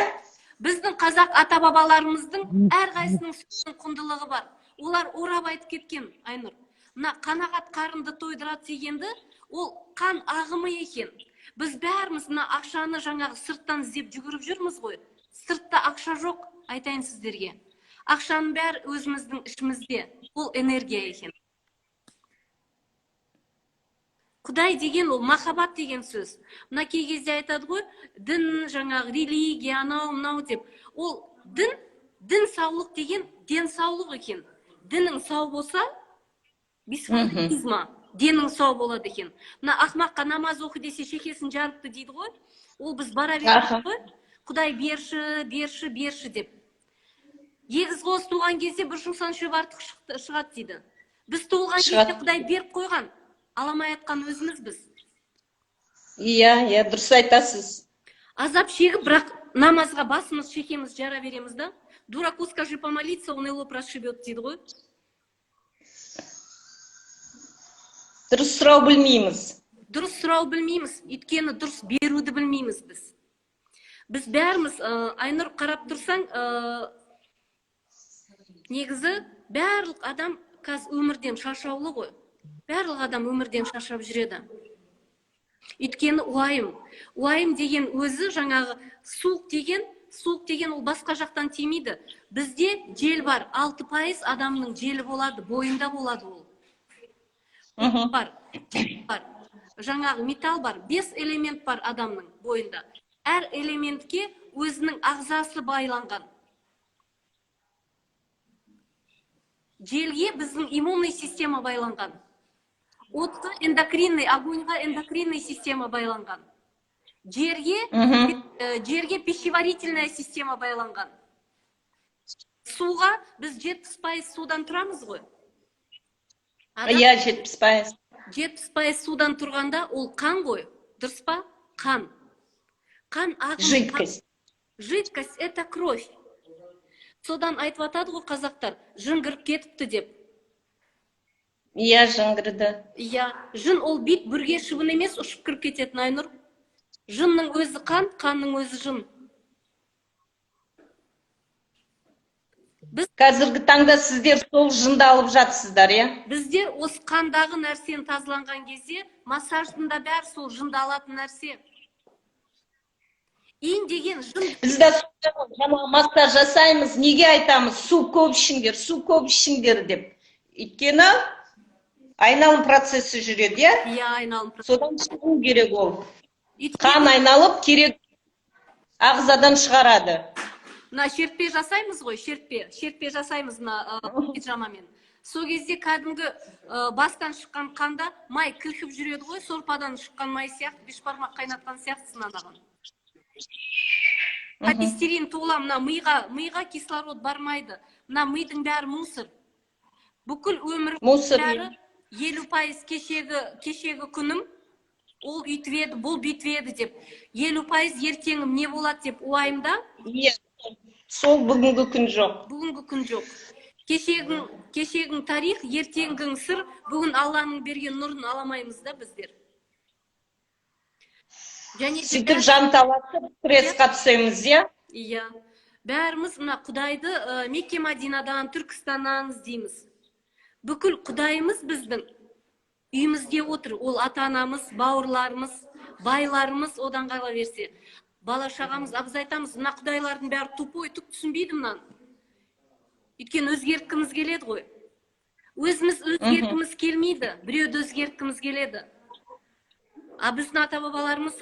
Біздің қазақ ата-бабаларымыздың әрқайсысының сөзінің құндылығы бар. Олар орап айтып кеткен, Айнұр. Мына қанағат қарынды тойдырады дегенді, ол қан ағымы екен. Біз бәріміз мына ақшаны жаңағы сырттан іздеп жүгіріп жүрміз ғой. Сыртта ақша жоқ, айтайын сіздерге. Ақшаның бәрі өзіміздің ішімізде. Ол энергия екен. Құдай деген ол махаббат деген сөз. Мына кей кезде айтады ғой, дін, жаңағы религия, анау мынау деп. Ол дін саулық деген денсаулық екен. Дінің сау болса, без фанатизма, денің сау болады екен. Мына ақмаққа намаз оқы десе шекесін жарыпты дейді ғой. Ол біз бара береміз ғой. Құдай берші, берші, берші деп. Егіз қоз туған кезде бір жусан шөп артық шығады дейді. Біз туылған кезде Құдай беріп қойған. Аламай атқан өзіміз біз. Иә, иә, дұрыс айтасыз. Азап шегіп, бірақ намазға басымыз, шекеміз жара береміз да. Дураку скажи помолиться, он и лоб расшибет дейді ғой. Дұрыс сұрау білмейміз. Дұрыс сұрау білмейміз, өйткені дұрыс беруді білмейміз біз. Біз бәріміз, Айнұр, қарап тұрсаң, негізі барлық адам қазір өмірден шаршаулы ғой. Барлық адам өмірден шаршап жүреді. Өйткені уайым. Уайым деген өзі жаңағы суық деген, суық деген ол басқа жақтан тимейді. Бізде жел бар, 6% адамның желі болады, бойында болады ол. Бар, бар. Жаңағы металл бар, 5 элемент бар адамның бойында. Әр элементке өзінің ағзасы байланған. Желге біздің иммунный система байланған. Отқа эндокринный, огоньға эндокринный система байланған. Жерге, жерге пищеварительная система байланған. Суға біз 70% судан тұрамыз ғой. Иә, 70%. 70% судан тұрғанда ол қан ғой, дұрыс па? Қан. Қан ағымы. Жидкость. Жидкость это кровь. Содан айтып атады ғой қазақтар, жын кіріп кетіпті деп. Иә, жын кірді. Иә, жын ол бит бүрге шыбын емес, ұшып кіріп кететін, Айнұр. Жынның өзі қан, қанның өзі жын. Біз қазіргі таңда сіздер сол жынды алып жатсыздар, иә? Біздер осы қандағы нәрсені тазаланған кезде, массаждың да бәрі сол жынды алатын нәрсе. Ин деген жын. Біз де жаңа массаж жасаймыз, неге айтамыз? Су көп ішіңдер, су көп ішіңдер деп. Өйткені айналым процесі жүреді, иә? Иә, айналым процесі. Содан шығу керек ол. Қан айналып, керек ағзадан шығарады. Мына шертпе жасаймыз ғой, шертпе. Шертпе жасаймыз мына пиджамамен. Сол кезде кәдімгі бастан шыққан қанда май кілкіп жүреді ғой, сорпадан шыққан май сияқты, бешбармақ қайнатқан сияқтысың анаған. Холестерин тола, мына миға кислород бармайды. Мына мидың бәрі мусор. Бүкіл өмір мусор бәрі 50% кешегі күнім, ол үйтіп еді, бұл бүйтіп еді деп. 50% ертеңім не болады деп уайымда. Иә, сол бүгінгі күн жоқ. Бүгінгі күн жоқ. Кешегің тарих, ертеңгің сыр, бүгін Алланың берген нұрын аламаймыз да біздер. Және сөйтіп жанталасып стрессқа түсеміз, иә? Иә. Бәріміз мына Құдайды Мекке Мадинадан, Түркістаннан іздейміз. Бүкіл Құдайымыз біздің үйімізде отыр. Ол ата-анамыз, бауырларымыз, байларымыз, одан қала берсе. Бала шағамыз, абыз айтамыз, мына құдайлардың бәрі тупой, түк түсінбейді мынаны. Өйткені өзгерткіміз келеді ғой. Өзіміз өзгерткіміз келмейді, біреуді өзгерткіміз келеді. А біздің ата бабаларымыз,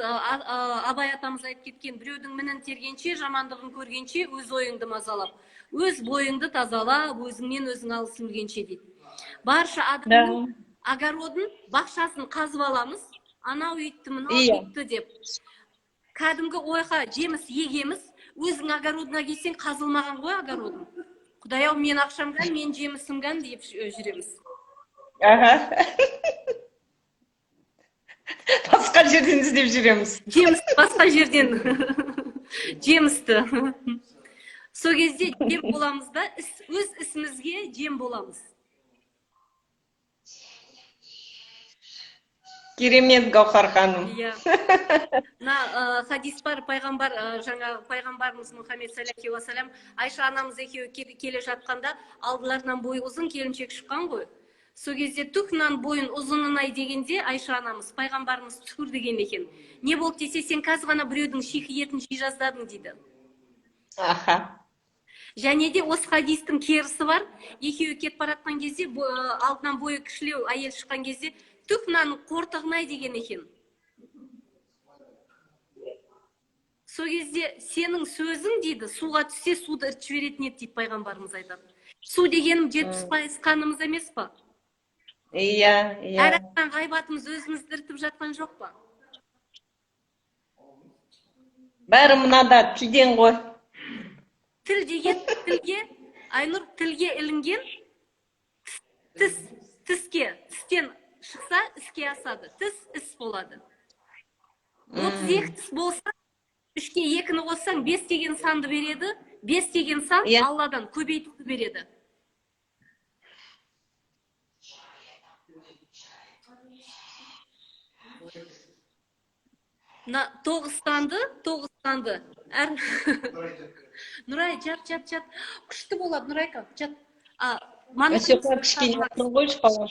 Абай атамыз айтып кеткен: біреудің мінін тергенше, жамандығын көргенше, өз ойыңды мазалап, өз бойыңды тазалап, өзіңмен өзің алысып өлгенше, дейді. Барша адамның огородын, бақшасын қазып аламыз, анау үйтті, мынау бүйтті деп. Кәдімгі ойға жеміс егеміз. Өзің огородыңа келсең, қазылмаған ғой огородың. Құдай ау, мен ақшам кән, мен жемісім кән деп жүреміз. Аха. Басқа жерден іздеп жүреміз. Жеміс басқа жерден, жемісті. Сол кезде жем боламыз да, өз ісімізге жем боламыз. Керемет, Гаухар ханым. Иә, мына хадис бар, пайғамбар, жаңағы пайғамбарымыз Мұхаммед саллаллаху уассалам, Айша анамыз екеуі келе жатқанда, алдыларынан бойы ұзын келіншек шыққан ғой. Сол кезде: «Түх, мынаның бойын ұзынын ай», — дегенде, Айша анамыз пайғамбарымыз түкір деген екен. Не болды десе, сен қазір ғана біреудің шикі етін жей жаздадың, дейді. Және де осы хадистің керісі бар: екеуі кетіп бара жатқан кезде, алдынан бойы кішілеу әйел шыққан кезде: «Түх, мынаның қортығын ай», — деген екен. Сол кезде: «Сенің сөзің, — дейді, — суға түссе, суды ірітіп жіберетін еді», — дейді. Пайғамбарымыз айтады. Су дегенім 70% қанымыз емес па? Иә, иә. Әр айтқан ғайбатымыз өзімізді ірітіп жатқан жоқ па? Бәрі мынада, тілден ғой. Тіл деген, тілге, Айнұр, тілге ілінген тіс, тіске, тістен шықса, іске асады. Тіс іс болады. 32 тіс болса, үшке екіні қоссаң, бес деген санды береді. Бес деген сан Алладан көбейтіп береді. Мына тоғыз санды, тоғыз санды әр. Нұрай, жат, жат, жат, күшті болады. Нұрайка, жат. А Әсета, кішкене орын қойшы, балам.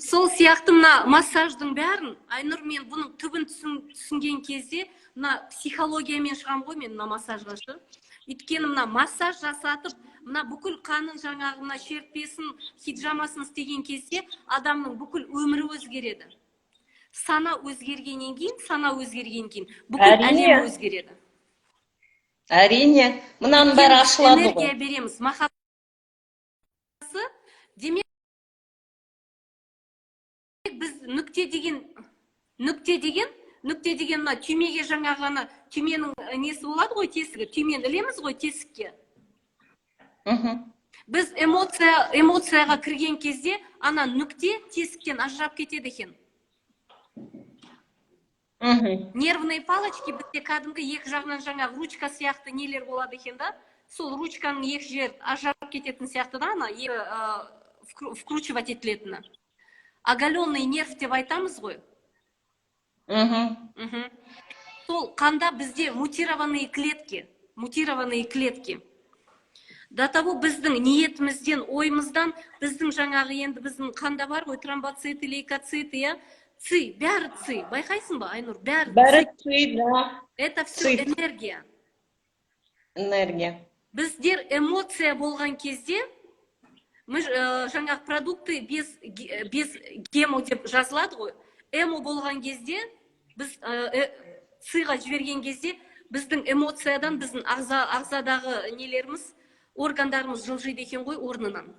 Сол сияқты мына массаждың бәрін, Айнұр, мен бұның түбін түсінген кезде, мына психологиямен шығамын ғой мен мына массажға шы. Өйткені мына массаж жасатып, мына бүкіл қанын, жаңағы мына шертпесін, хиджамасын істеген кезде адамның бүкіл өмірі өзгереді. Сана өзгергеннен кейін, сана өзгергеннен кейін бүкіл әлем өзгереді. Әрине, мынаның бәрі Өйткені біз ашылады энергия ғой. береміз, махаббат. Демек, біз нүкте деген, нүкте деген, нүкте деген мына түймеге, жаңағы ана түйменің несі болады ғой, тесігі, түймені ілеміз ғой тесікке. Біз эмоцияға кірген кезде ана нүкте тесіктен ажырап кетеді екен. Нервные палочки бізде кәдімгі екі жағынан жаңағы ручка сияқты нелер болады екен да. Сол ручканың екі жері ажырап кететін сияқты да, ана екі вкручивать етілетіні. Оголенный нерв деп айтамыз ғой. Сол қанда бізде мутированные клетки, мутированные клетки. До того біздің ниетімізден, ойымыздан, біздің жаңағы енді біздің қанда бар ғой тромбоциты, лейкоциты, иә, ци, бәрі ци. Байқайсың ба, Айнұр, бәрі Бәрі ци. ци, да. Это все Ци. энергия. Энергия. Біздер эмоция болған кезде, мы жаңағы продукты без гемо деп жазылады ғой. Эмо болған кезде, біз циға жіберген кезде, біздің эмоциядан біздің ағзадағы нелеріміз, органдарымыз жылжиды екен ғой орнынан.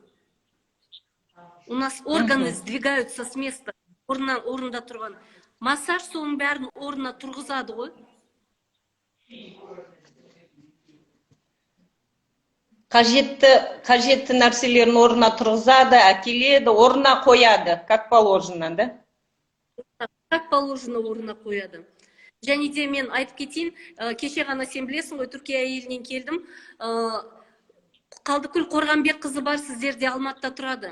У нас органы сдвигаются с места, орнынан, орнында тұрған. Массаж соның бәрін орнына тұрғызады ғой. Қажетті нәрселерін орнына тұрғызады, әкеледі, орнына қояды, как положено, да? Как положено орнына қояды. Және де мен айтып кетейін, кеше ғана, сен білесің ғой, Түркия елінен келдім. Қалдыкүл Қорғанбекқызы бар сіздерде, Алматыда тұрады.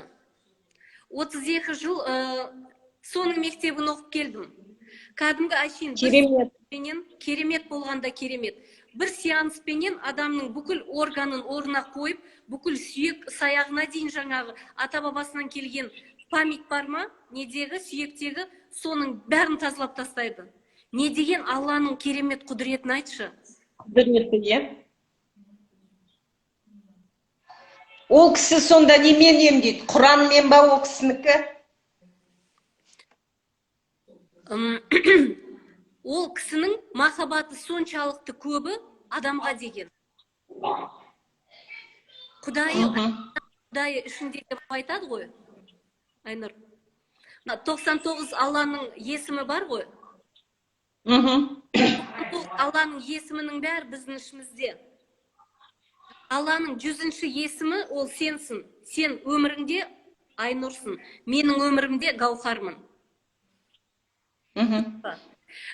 32 жыл соның мектебін оқып келдім. Кәдімгі әшейін бір пенен керемет болғанда керемет. Бір сеанспенен адамның бүкіл органын орнына қойып, бүкіл сүйек саяғына дейін жаңағы ата бабасынан келген память бар ма, недегі, сүйектегі, соның бәрін тазалап тастайды. Не деген Алланың керемет құдіретін айтшы. Құдіреті, иә. Ол кісі сонда немен емдейді? Құранмен ба ол кісінікі? Ым, Ол кісінің махаббаты соншалықты көбі адамға деген. Құдайы, Құдайы ішінде деп айтады ғой, Айнұр. Мына 99 Алланың есімі бар ғой. 99 Алланың есімінің бәрі біздің ішімізде. Алланың 100-ші есімі ол сенсің. Сен өміріңде Айнұрсың. Менің өмірімде Гаухармын.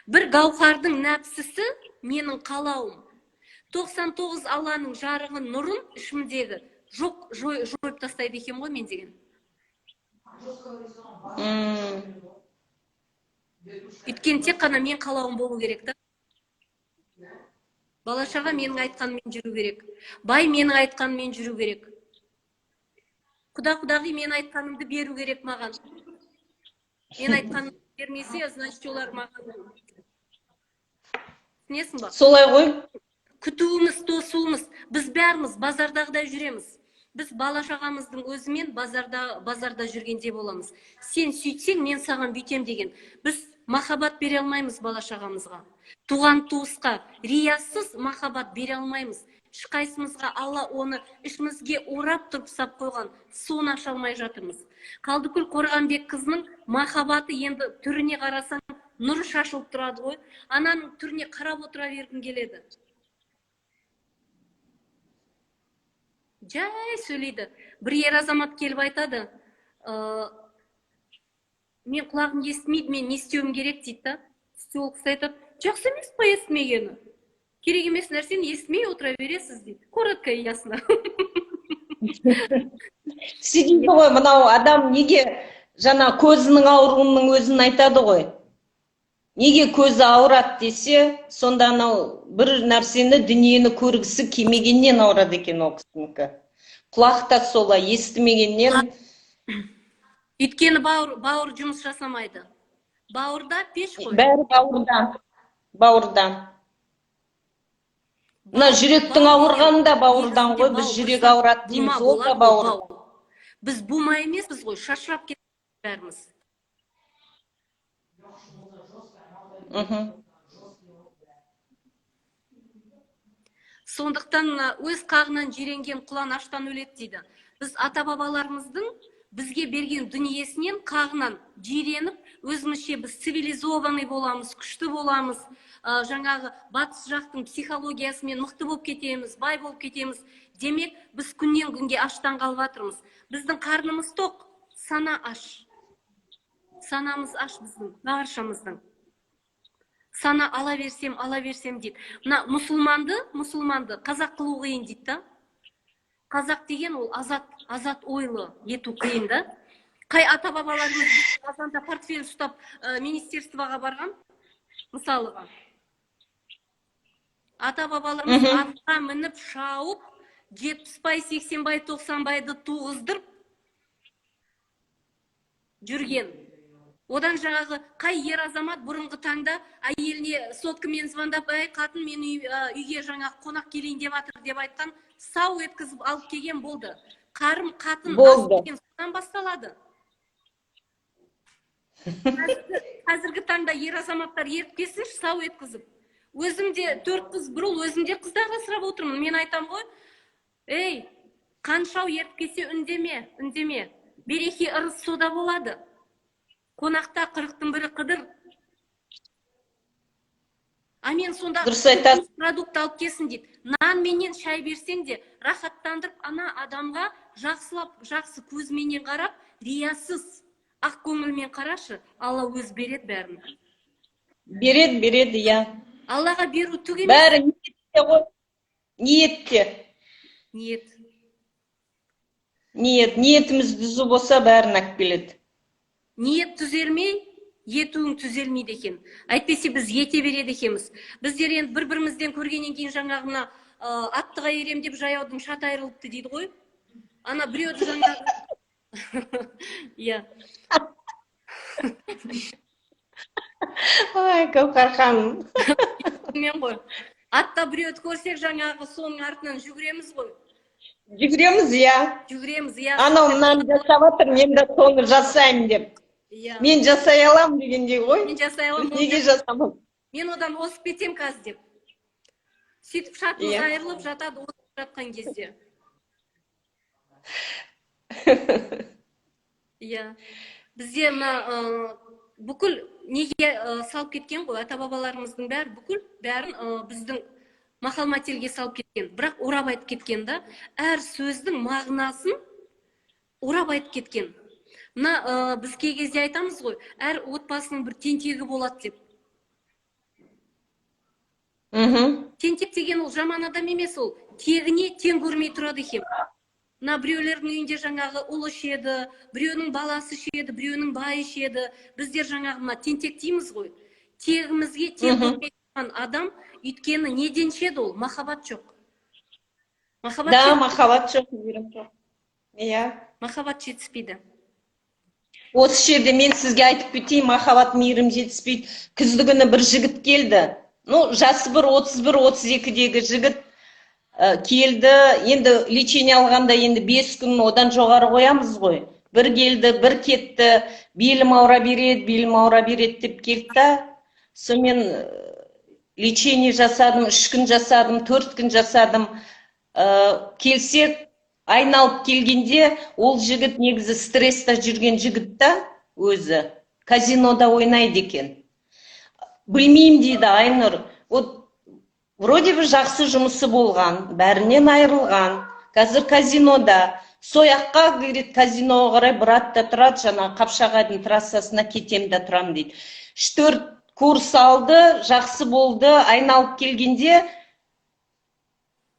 Бір Гаухардың нәпсісі менің қалауым. 99 Алланың жарығын, нұрын ішімдегі жоқ жойып тастайды екен ғой мен деген. Өйткені тек қана мен қалауым болу керек та. Бала шаға менің айтқаныммен жүру керек. Бай менің айтқаныммен жүру керек. Құда құдағи мен айтқанымды беру керек маған. Мен айтқанымды бермесе, значит, олар маған. Түсінесің ба? Солай ғой. Күтуіміз, тосуымыз, біз бәріміз базардағыдай жүреміз. Біз бала шағамыздың өзімен базарда жүргенде боламыз. Сен сөйтсең, мен саған бүйтем деген. Біз махаббат бере алмаймыз бала шағамызға. Туған туысқа риясыз махаббат бере алмаймыз. Ешқайсымызға Алла оны ішімізге орап тұрып сап қойған, соны аша алмай жатырмыз. Қалдыкүл Қорғанбек қызының махаббаты енді түріне қарасаң нұр шашылып тұрады ғой. Ананың түріне қарап отыра бергің келеді. Жай сөйлейді. Бір ер азамат келіп айтады, мен құлағым естімейді, мен не істеуім керек дейді да. Сол кісі айтады, жақсы емес па естімегені? Керек емес нәрсені естімей отыра бересіз дейді. Коротко и ясно. Сөйтеді ғой, мынау адам неге жаңа көзінің ауруының өзін айтады ғой. Неге көзі ауырады десе, сонда анау бір нәрсені, дүниені көргісі келмегеннен ауырады екен ол кісінікі. Құлақ та солай, естімегеннен. Өйткені бауыр жұмыс жасамайды. Бауырда пеш қой. Бәрі бауырдан. Бауырдан. Мына жүректің ауырғаны да бауырдан ғой, біз жүрек ауырады дейміз, ол да бауыр. Біз бума емеспіз ғой, шашырап кеттік бәріміз. Сондықтан өз қағынан жиренген құлан аштан өледі дейді. Біз ата-бабаларымыздың бізге берген дүниесінен қағынан жиреніп, өзімізше біз цивилизованный боламыз, күшті боламыз, жаңағы батыс жақтың психологиясымен мықты болып кетеміз, бай болып кетеміз. Демек, біз күннен күнге аштан қалып жатырмыз. Біздің қарнымыз тоқ, сана аш. Санамыз аш біздің, баршамыздың. Сана ала берсем, ала берсем дейді. Мына мұсылманды қазақ қылу қиын дейді да. Қазақ деген ол азат ойлы ету қиын да. Қай ата-бабаларымыз азанда портфель ұстап, министерствоға барған, мысалыға. Ата-бабаларымыз атқа мініп шауып, 70 бай, 80 бай, 90 байды туғыздырып жүрген. Одан жаңағы қай ер азамат бұрынғы таңда әйеліне соткамен звондап, әй қатын, мен үйге жаңағы қонақ келейін деп жатыр деп айтқан, сау еткізіп алып келген болды. Қарым қатын ас Болды. деген содан басталады. Қазіргі таңда ер азаматтар еріп келсінші сау еткізіп. Өзім де 4 қыз, бір ұл, өзім де қыздар асырап отырмын. Мен айтам ғой, ей, қаншау еріп келсе үндеме, үндеме. Береке ырыс сода болады. Қонақта 40-тың бірі қыдыр. А мен сонда Дұрыс айтасыз. продукт алып келсін дейді. Нан менен шай берсең де, рахаттандырып ана адамға жақсылап, жақсы көзменен қарап, риясыз, ақ көңілмен қарашы, Алла өз береді бәрін. Береді, береді, иә. Аллаға беру түк емес. Бәрі ниетте ғой. Ниетте. Ниет. Ниет, ниетіміз түзу болса бәрін алып келеді. Ниет түзелмей, етуің түзелмейді екен. Әйтпесе біз ете береді екенбіз. Біздер енді бір-бірімізден көргеннен кейін жаңағы мына, аттыға ерем деп жаяудың шаты айырылыпты дейді ғой. Ана біреуді жаңағы Иә. Ай, Гауһар ханым. Мен ғой. Атта біреуді көрсек жаңағы соның артынан жүгіреміз ғой. Жүгіреміз, иә. Жүгіреміз, иә. Анау мынаны жасап жатыр, мен де соны жасаймын деп. Иә. Мен жасай аламын дегендей ғой. Мен жасай аламын. Неге жасамадым? Мен одан озып кетемін қазір деп. Сөйтіп шатымыз айырылып жатады озып жатқан кезде. Иә, бізде мына бүкіл неге салып кеткен ғой ата бабаларымыздың бәрі, бүкіл бәрін біздің мақал мәтелге салып кеткен, бірақ орап айтып кеткен да, әр сөздің мағынасын орап айтып кеткен. Мына біз кей кезде айтамыз ғой, әр отбасының бір тентегі болады деп. Тентек деген ол жаман адам емес, ол тегіне тең көрмей тұрады екен. Мына біреулердің үйінде жаңағы ұл ішеді, біреуінің баласы ішеді, біреуінің байы ішеді. Біздер жаңағы мына тентек дейміз ғой, тегімізге тең көрмей тұрған адам. Өйткені неден ішеді ол? Махаббат жоқ, махаббат. Да, махаббат жоқ, мейірім жоқ, иә. Махаббат жетіспейді. Осы жерде мен сізге айтып кетейін, махаббат, мейірім жетіспейді. Күзді күні бір жігіт келді, ну, жасы бір 31, 32-дегі жігіт келді. Енді лечение алғанда енді 5 күн одан жоғары қоямыз ғой. Бір келді, бір кетті. Белім ауыра береді, белім ауыра береді деп келді да. Сонымен лечение жасадым, 3 күн жасадым, 4 күн жасадым. Келсе, айналып келгенде, ол жігіт негізі стресста жүрген жігіт та, өзі казинода ойнайды екен. Білмеймін дейді, Айнұр, вот вроде бы жақсы жұмысы болған, бәрінен айырылған, қазір казинода. Сояққа, говорит, казиноға қарай бұрады да тұрады, жаңағы Қапшағайдың трассасына кетем да тұрамын дейді. Үш төрт курс алды, жақсы болды. Айналып келгенде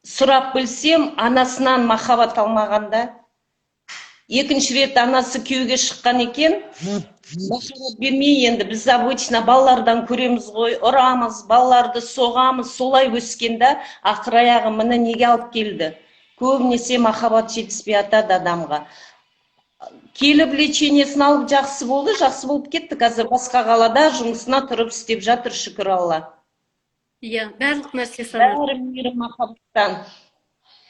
сұрап білсем, анасынан махаббат алмаған да. Екінші рет анасы күйеуге шыққан екен, махаббат бермей. Енді біз обычно балалардан көреміз ғой, ұрамыз балаларды, соғамыз, солай өскен да. Ақыр аяғы міне неге алып келді? Көбінесе махаббат жетіспей жатады адамға. Келіп, лечениесін алып, жақсы болды, жақсы болып кетті. Қазір басқа қалада жұмысына тұрып істеп жатыр, шүкір Алла. Иә, барлық нәрсе санат. Бәрі мейірім, махаббаттан.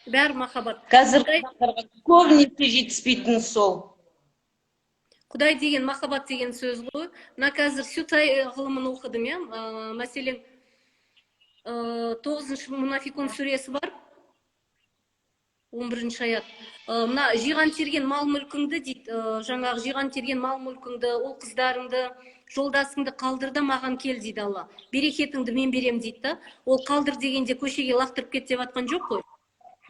Бәрі махаббат. Қазір Құдай, көбінесе жетіспейтіні сол. Құдай деген махаббат деген сөз ғой. Мына қазір Сюцай ғылымын оқыдым, иә. Мәселен, тоғызыншы Мунафикун сүресі бар, 11-аят. Мына жиған терген мал мүлкіңді дейді, жаңағы жиған терген мал мүлкіңді, ол қыздарыңды, жолдасыңды қалдыр да, маған кел дейді Алла, берекетіңді мен берем дейді да. Ол қалдыр дегенде көшеге лақтырып кет деп жатқан жоқ қой.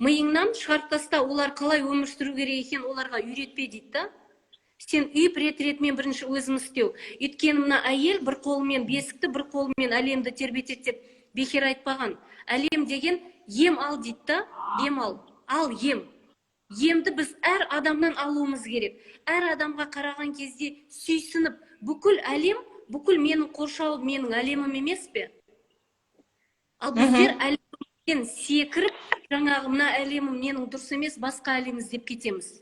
Миыңнан шығарып таста, олар қалай өмір сүру керек екен, оларға үйретпе дейді да. Сен үйіп, рет ретімен бірінші өзің істеу. Өйткені мына әйел бір қолымен бесікті, бір қолымен әлемді тербетеді деп бекер айтпаған. Әлем деген ем ал дейді да, ем ал, ал ем. Емді біз әр адамнан алуымыз керек. Әр адамға қараған кезде сүйсініп, бүкіл әлем, бүкіл менің қоршауым менің әлемім емес пе? Ал біздер әлемнен секіріп, жаңағы мына әлемім менің дұрыс емес, басқа әлем іздеп кетеміз.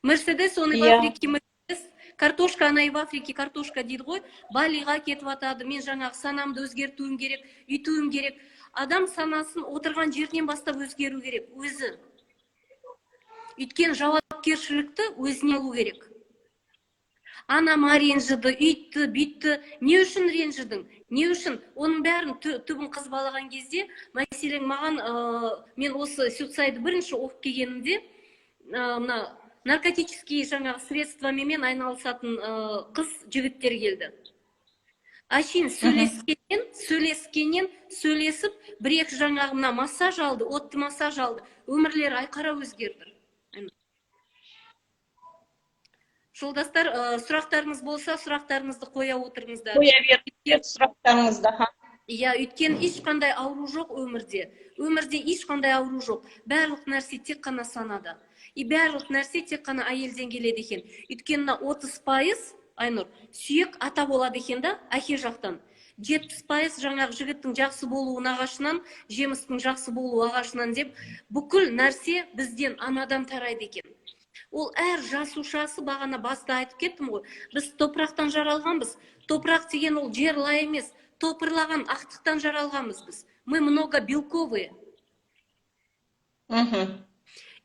Мерседес, он и в Африке мерседес, картошка, она и в Африке картошка дейді ғой. Балиға кетіп жатады. Мен жаңағы санамды өзгертуім керек, үйтуім керек. Адам санасын отырған жерінен бастап өзгеру керек өзі. Өйткені жауапкершілікті өзіне алу керек. Анама ренжіді, үйтті, бүйтті. Не үшін ренжідің, не үшін? Оның бәрін түбін қазбалаған кезде, мәселен, маған мен осы Сюцайды бірінші оқып келгенімде, мына наркотический жаңағы средствомен айналысатын қыз жігіттер келді. Әшейін сөйлескеннен, сөйлесіп, бір екі жаңағы мына массаж алды, отты массаж алды, өмірлері айқара өзгерді. Жолдастар, сұрақтарыңыз болса, сұрақтарыңызды қоя отырыңыздар. Қоя беріңіздер сұрақтарыңызды, аха. Иә, өйткені ешқандай ауру жоқ өмірде. Өмірде ешқандай ауру жоқ, барлық нәрсе тек қана санада и барлық нәрсе тек қана әйелден келеді екен. Өйткені мына 30%, Айнұр, сүйек ата болады екен да, әке жақтан. 70% жаңағы жігіттің жақсы болуы нағашынан, жемістің жақсы болуы ағашынан деп, бүкіл нәрсе бізден, анадан тарайды екен. Ол әр жасушасы, бағана баста айтып кеттім ғой, біз топырақтан жаралғанбыз. Топырақ деген ол жер лай емес, топырлаған ақтықтан жаралғанбыз біз. Мы много белковые.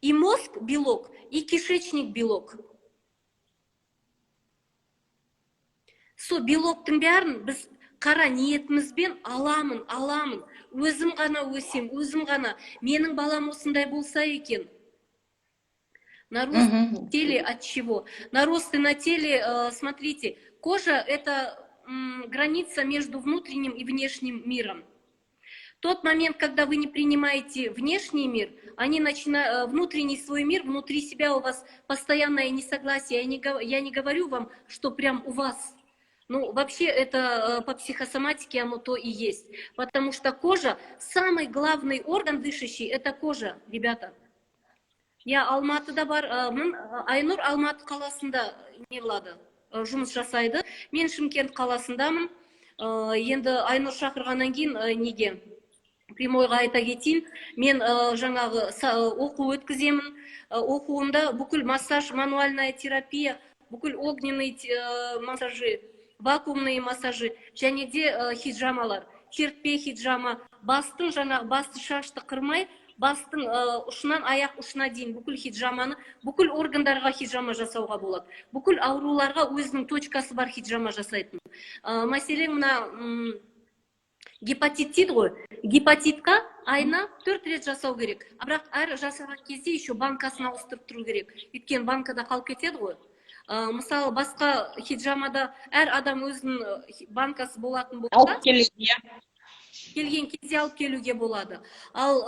И мозг белок, и кишечник белок. Со белоктың бәрін біз қара ниетімізбен аламын, аламын, өзім ғана өсем, өзім ғана, менің балам осындай болса екен. Наросты на теле от чего? Наросты на теле, смотрите, кожа – это граница между внутренним и внешним миром. Тот момент, когда вы не принимаете внешний мир, они начинают, внутренний свой мир, внутри себя у вас постоянное несогласие. Я не говорю вам, что прям у вас. Ну, вообще это по психосоматике оно то и есть. Потому что кожа, самый главный орган дышащий, это кожа, ребята. Я Алматыда бар, Айнұр Алматы қаласында не қылады, жұмыс жасайды. Мен Шымкент қаласындамын. Енді Айнұр шақырғаннан кейін неге? Прямойға айта кетейін. Мен жаңағы оқу өткіземін. Оқуымда бүкіл массаж, мануальная терапия, бүкіл огненные массажи, вакуумные массажи, және де хиджамалар, чертпе хиджама, бастың жаңағы басты шашты қырмай, бастың ұшынан аяқ ұшына дейін бүкіл хиджаманы, бүкіл органдарға хиджама жасауға болады. Бүкіл ауруларға өзінің точкасы бар хиджама жасайтын. Мәселен, мына гепатит дейді ғой. Гепатитқа айына 4 рет жасау керек. Бірақ әр жасаған кезде еще банкасын ауыстырып тұру керек. Өйткені банкада қалып кетеді ғой. Мысалы, басқа хиджамада әр адам өзінің банкасы болатын болса, алып келеді, иә. Келген кезде алып келуге болады. Ал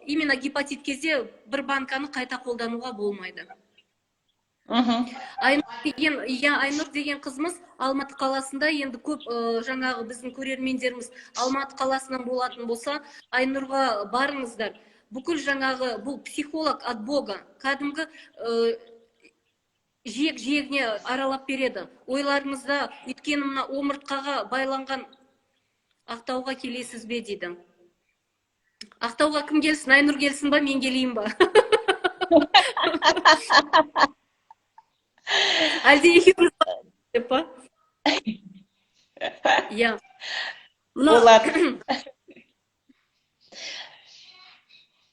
именно гепатит кезде бір банканы қайта қолдануға болмайды. Айнұр деген қызымыз Алматы қаласында, енді көп жаңағы біздің көрермендеріміз Алматы қаласынан болатын болса, Айнұрға барыңыздар. Бүкіл жаңағы бұл психолог от Бога, кәдімгі жиек-жиегіне аралап береді. Ойларыңызда, өйткені мына омыртқаға байланған. Ақтауға келесіз бе дейді. Ақтауға кім келсін? Айнұр келсін ба, мен келейін ба? Әлде екеуміз деп па? Иә. Болады.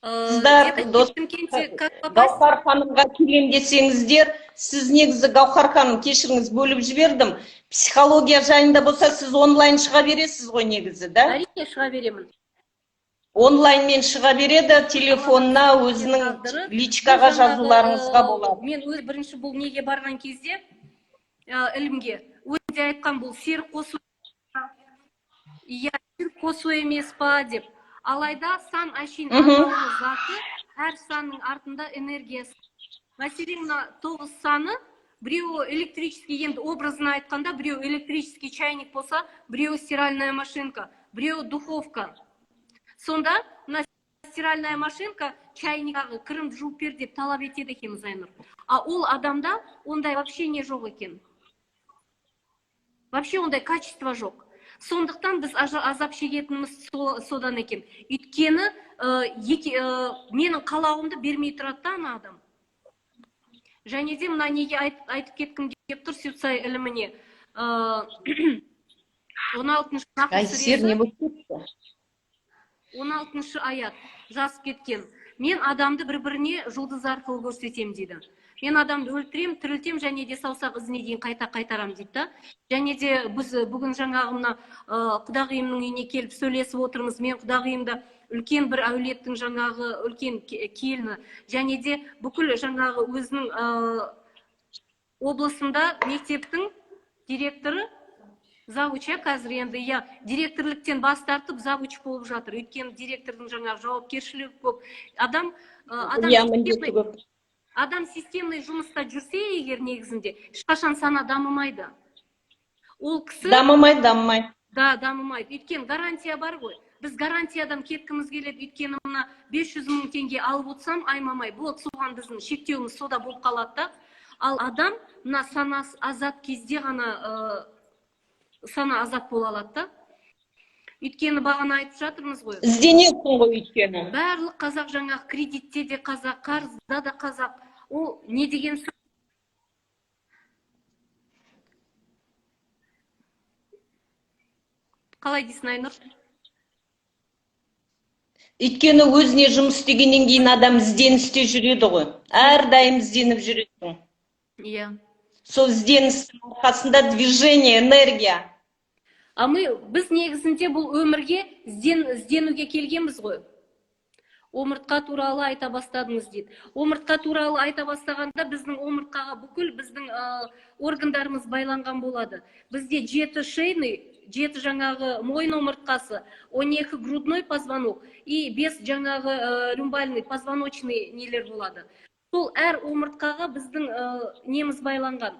Қыздар, дос, Гаухар ханымға келем десеңіздер, сіз негізі Гаухар ханым, кешіріңіз, бөліп жібердім. Психология жайында болса, сіз онлайн шыға бересіз ғой негізі, да? Әрине, шыға беремін. Онлайнмен шыға береді, телефонына өзінің личкаға жазуларыңызға болады. Мен өз бірінші бұл неге барған кезде, ілімге, өзі де айтқан, бұл серік қосу, иә, серік қосу емес па деп. Алайда сан әшейін атаулы заты, әр санның артында энергиясы. Мәселен, мына 9 саны, біреуі электрический, енді образына айтқанда, біреуі электрический чайник болса, біреуі стиральная машинка, біреуі духовка. Сонда мына стиральная машинка чайниктағы кірімді жуып бер деп талап етеді екенбіз, Айнұр. А ол адамда ондай вообще не жоқ екен. Вообще ондай качество жоқ. Сондықтан біз азап шегетініміз содан екен. Өйткені менің қалауымды бермей тұрады да ана адам. Және де мына неге айтып кеткім келіп тұр, Сюцай іліміне. 16-шы Нахум сүресі, 16-шы аят жазып кеткен. Мен адамды бір-біріне жұлдыз арқылы көрсетем дейді. Мен адамды өлтірем, тірілтем және де саусақ ізіне дейін қайта қайтарам дейді да. Және де біз бүгін жаңағы мына құдағиымның үйіне келіп сөйлесіп отырмыз. Мен құдағиым да үлкен бір әулеттің жаңағы үлкен келіні. Және де бүкіл жаңағы өзінің облысында мектептің директоры, завуч, қазір енді иә, директорліктен бас тартып завуч болып жатыр. Өйткені директордың жаңағы жауапкершілігі көп. Адам адам системный жұмыста жүрсе егер негізінде, ешқашан сана дамымайды. Ол кісі дамымайды. Да, дамымайды. Өйткені гарантия бар ғой. Біз гарантиядан кеткіміз келеді. Өйткені мына 500 мың теңге алып отырсам, аймамай, болды, соған біздің шектеуіміз сода болып қалады да. Ал адам мына санасы азат кезде ғана сана азат бола алады да. Өйткені бағана айтып жатырмыз ғой. Ізденесің ғой өйткені. Барлық қазақ жаңағы кредитте де қазақ, қарызда да қазақ. Ол не деген сөз? Қалай дейсің, Айнұр? Өйткені өзіне жұмыс істегеннен кейін адам ізденісте жүреді ғой. Әрдайым ізденіп жүресің. Иә. Сол ізденістің арқасында движение, энергия. А мы, біз негізінде бұл өмірге ізденуге келгенбіз ғой. Омыртқа туралы айта бастадыңыз дейді. Омыртқа туралы айта бастағанда біздің омыртқаға бүкіл біздің органдарымыз байланған болады. Бізде 7 шейный, 7 жаңағы мойын омыртқасы, 12 грудной позвонок и 5 жаңағы люмбальный позвоночный нелер болады. Сол әр омыртқаға біздің неміз байланған.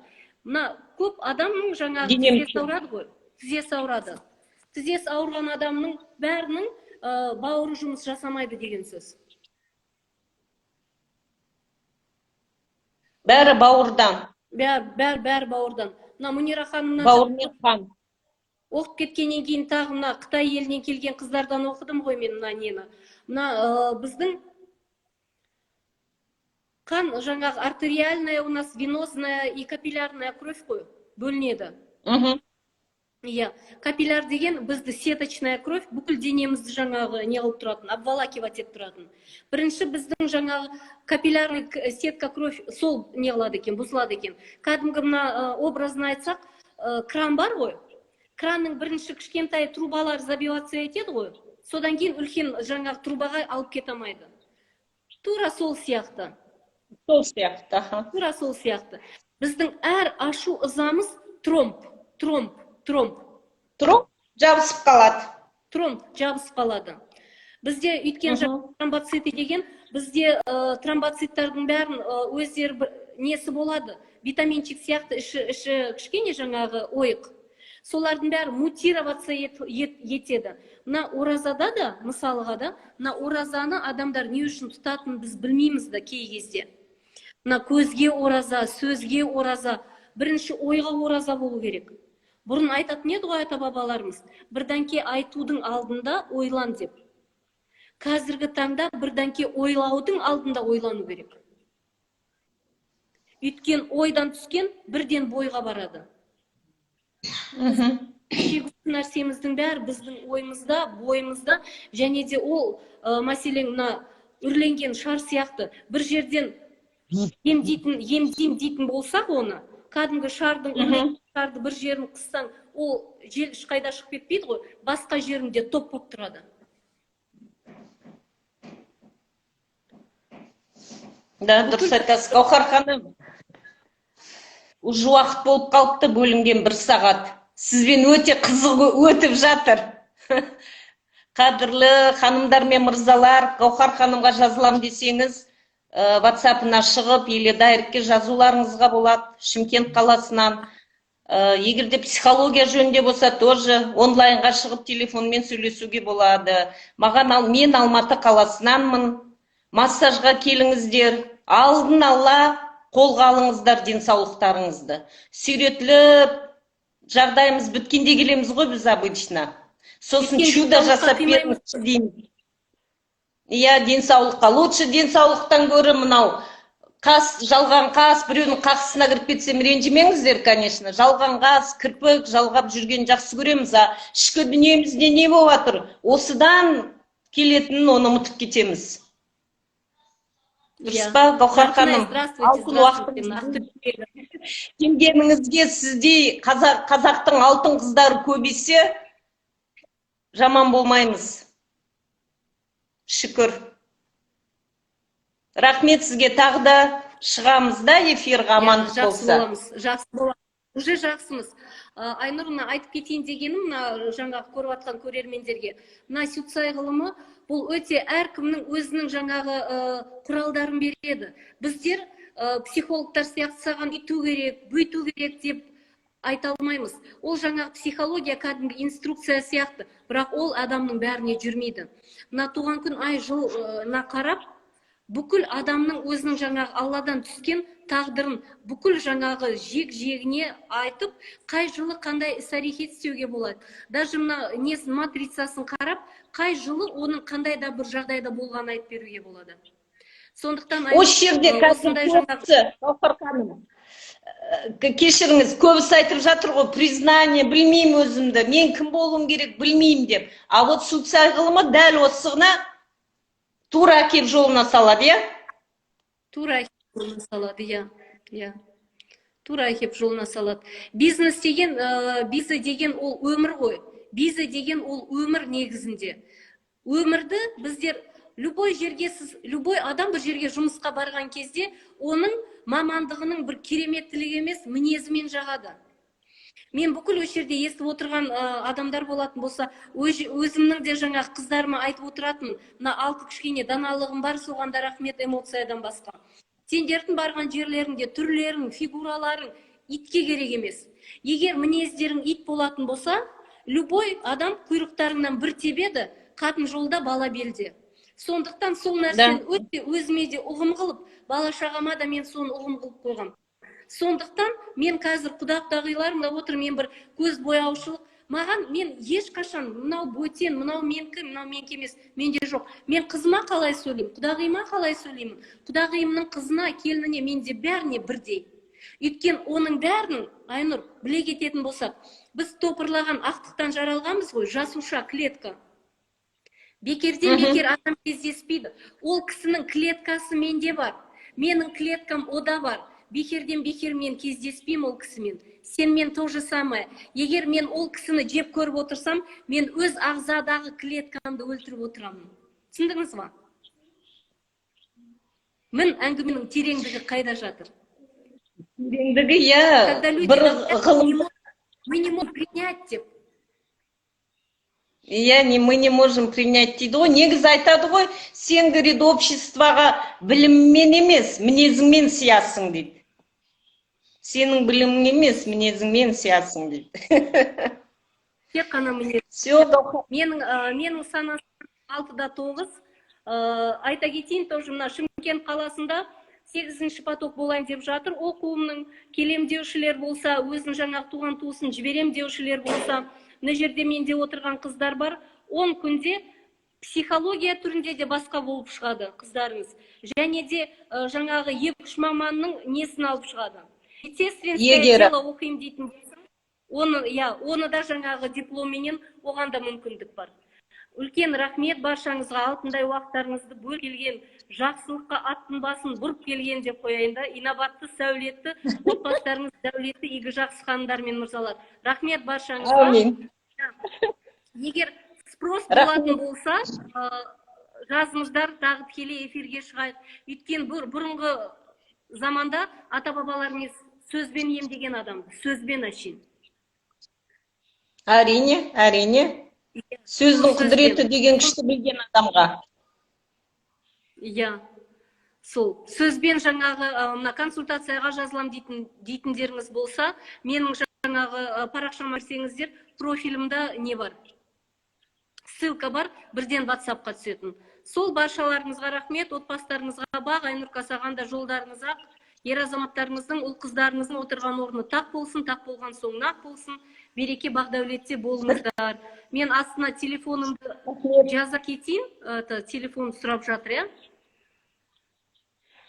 Мына көп адамның жаңағы тізесі ауырады ғой, тізесі ауырады. Тізесі ауырған адамның бәрінің бауыры жұмыс жасамайды деген сөз. Бәрі бауырдан. Бәрі бауырдан. Мына Мунира ханымнан Бауырмен қан. Оқып кеткеннен кейін тағы мына Қытай елінен келген қыздардан оқыдым ғой мен мына нені. Мына біздің қан жаңағы артериальная у нас, венозная и капиллярная кровь қой бөлінеді. Иә, капилляр деген бізді сеточная кровь, бүкіл денемізді жаңағы не қылып тұратын, обволакивать етіп тұратын. Бірінші біздің жаңағы капиллярный сетка кровь сол не қылады екен, бұзылады екен. Кәдімгі мына образын айтсақ, кран бар ғой. Кранның бірінші кішкентай трубалар забиваться етеді ғой. Содан кейін үлкен жаңағы трубаға алып кете алмайды. Тура сол сияқты. Сол сияқты, аха. Тура сол сияқты. Біздің әр ашу ызамыз тромб, тромб, тромб. Тромб жабысып қалады. Тромб жабысып қалады. Бізде өйткен тромбоциты деген, бізде тромбоциттардың бәрін өздері бір несі болады, витаминчик сияқты іші кішкене жаңағы ойық. Солардың бәрі мутироваться етеді. Мына оразада да, мысалға да, мына оразаны адамдар не үшін тұтатынын біз білмейміз да кей кезде. Мына көзге ораза, сөзге ораза, бірінші ойға ораза болу керек. Бұрын айтатын еді ғой ата-бабаларымыз, бірдеңке айтудың алдында ойлан деп. Қазіргі таңда бірдеңке ойлаудың алдында ойлану керек. Өйткені ойдан түскен бірден бойға барады. Шегу нәрсеміздің бәрі біздің ойымызда, бойымызда, және де ол, мәселен, мына үрленген шар сияқты бір жерден емдеймін дейтін болсақ оны, кәдімгі шардың үрленген шарды бір жерін қыссаң, ол жел ешқайда шығып кетпейді ғой, басқа жерінде топ болып тұрады. Да, дұрыс айтасыз, Гауһар ханым. Уже уақыт болып қалыпты, бөлінген бір сағат. Сізбен өте қызық өтіп жатыр. Қадірлі ханымдар мен мырзалар, Гауһар ханымға жазылам десеңіз, WhatsApp-ына шығып, или дайректке жазуларыңызға болады, Шымкент қаласынан. Егер де психология жөнінде болса, тоже онлайнға шығып телефонмен сөйлесуге болады. Мен Алматы қаласынанмын. Массажға келіңіздер, алдын ала қолға алыңыздар денсаулықтарыңызды. Сүйретіліп, жағдайымыз біткенде келеміз ғой біз обычно. Сосын Біткен чудо денсаулыққа жасап қимаймыз. беріңізші дейміз. Иә, денсаулыққа. Лучше денсаулықтан гөрі мынау қас, жалған қас, біреудің қақысына кіріп кетсем ренжімеңіздер, конечно. Жалған қас, кірпік жалғап жүрген жақсы көреміз, а ішкі дүниемізде не болып жатыр? Осыдан келетінін оны ұмытып кетеміз. Дұрыс па, Гауһар ханым? Здравствуйте, Алтын здравствуйте, уақытыңызды Ақтөбе. Келгеніңізге сіздей қазақтың алтын қыздары көбейсе, жаман болмаймыз. Шүкір. Рахмет сізге, тағы да шығамыз да эфирға, амандық Жақсы болса. боламыз, жақсы боламыз. Уже жақсымыз. Айнұр, мына айтып кетейін дегенім, мына жаңағы көріп жатқан көрермендерге, мына Сюцай ғылымы бұл өте әркімнің өзінің жаңағы құралдарын береді. Біздер психологтар сияқты саған үйту керек, бүйту керек деп айта алмаймыз. Ол жаңағы психология кәдімгі инструкция сияқты, бірақ ол адамның бәріне жүрмейді. Мына туған күн, ай, жылына қарап, бүкіл адамның өзінің жаңағы Алладан түскен тағдырын бүкіл жаңағы жек-жегіне айтып, қай жылы қандай іс-әрекет істеуге болады. Даже мына несін, матрицасын қарап, қай жылы оның қандай да бір жағдайда болғанын айтып беруге болады. Сондықтан Осы жерде қазір осындай жаңағы көбісі, Гауһар ханым, кешіріңіз, көбісі айтып жатыр ғой, признание, білмеймін өзімді, мен кім болуым керек, білмеймін деп. А вот Суцай ғылымы дәл осыны Тура әкеп жолына салады, иә? Тура әкеп жолына салады, иә, тура әкеп жолына салады. Бизнес деген, бизнес деген ол өмір ғой. Бизнес деген ол өмір. Негізінде өмірді біздер любой жерге, сіз, любой адам бір жерге жұмысқа барған кезде оның мамандығының бір кереметтілігі емес, мінезімен жағады. Мен бүкіл осы жерде естіп отырған адамдар болатын болса, өзімнің де жаңағы қыздарыма айтып отыратын мына алты кішкене даналығым бар, соған да рахмет. Эмоциядан басқа сендердің барған жерлеріңде түрлерің, фигураларың итке керек емес. Егер мінездерің ит болатын болса, любой адам құйрықтарыңнан бір тебеді. Қатын жолда, бала белде. Сондықтан сол нәрсені өте өзіме де ұғым қылып, бала шағама да мен соны ұғым қылып қойғам. Сондықтан мен қазір құда құдағиларым да отыр, мен бір көз бояушылық маған, мен ешқашан мынау бөтен, мынау менікі, мынау менікі емес, менде жоқ. Мен қызыма қалай сөйлеймін, құдағиыма қалай сөйлеймін, құдағиымның қызына, келініне, менде бәріне бірдей. Өйткені оның бәрінің, Айнұр, біле кететін болсақ, біз топырлаған ақтықтан жаралғанбыз ғой, жасуша, клетка. Бекерден бекер адам кездеспейді. Ол кісінің клеткасы менде бар, менің клеткам ода бар. Бекерден бекер мен кездеспеймін ол кісімен. Сенмен то же самое. Егер мен ол кісіні жеп көріп отырсам, мен өз ағзадағы клеткамды өлтіріп отырамын. Түсіндіңіз ба? Мін, әңгіменің тереңдігі қайда жатыр? Тереңдігі, иә. Когда люди бір говорят, ғылым мы не можем принять деп. Иә, не, мы не можем принять дейді ғой. Негізі айтады ғой, сен, говорит, обществоға біліммен емес, мінезіңмен сиясың дейді. Сенің білімің емес, мінезіңмен сиясың дейді. Тек қана мінез. Все. Менің санасым 6 да 9. Айта кетейін тоже, мына Шымкент қаласында сегізінші поток болайын деп жатыр оқуымның. Келем деушілер болса, өзінің жаңағы туған туысын жіберем деушілер болса, мына жерде менде отырған қыздар бар, 10 күнде психология түрінде де басқа болып шығады қыздарыңыз және де жаңағы екі үш маманның несін алып шығады. Сестринское Иегері. дело оқимын дейтін болса, оны, иә, оны да жаңағы дипломменен, оған да мүмкіндік бар. Үлкен рахмет баршаңызға, алтындай уақыттарыңызды бөліп келген, жақсылыққа аттың басын бұрып келген деп қояйын да. Инабатты, сәулетті отбасыларыңыз дәулетті, игі жақсы ханымдар мен мырзалар, рахмет баршаңызға. Әумин. Егер спрос Рахмет. болатын болса, жазыңыздар, тағы тікелей эфирге шығайық. Өйткені бұрынғы заманда ата бабаларымыз сөзбен емдеген адамды, сөзбен әшейін. Әрине, әрине, сөздің Сөзбен. құдіреті деген күшті білген адамға. Иә, сол сөзбен жаңағы мына консультацияға жазылам дейтіндеріңіз болса, менің жаңағы парақшама кірсеңіздер, профилімда не бар, ссылка бар, бірден Ватсапқа түсетін. Сол, баршаларыңызға рахмет, отбасыларыңызға бақ. Айнұрка, саған да жолдарыңыз ақ, ер азаматтарыңыздың, ұл қыздарыңыздың отырған орны тақ болсын, тақ болған соң нақ болсын, береке бақ дәулетте болыңыздар. Мен астына телефонымды жаза кетейін, это телефон сұрап жатыр, иә.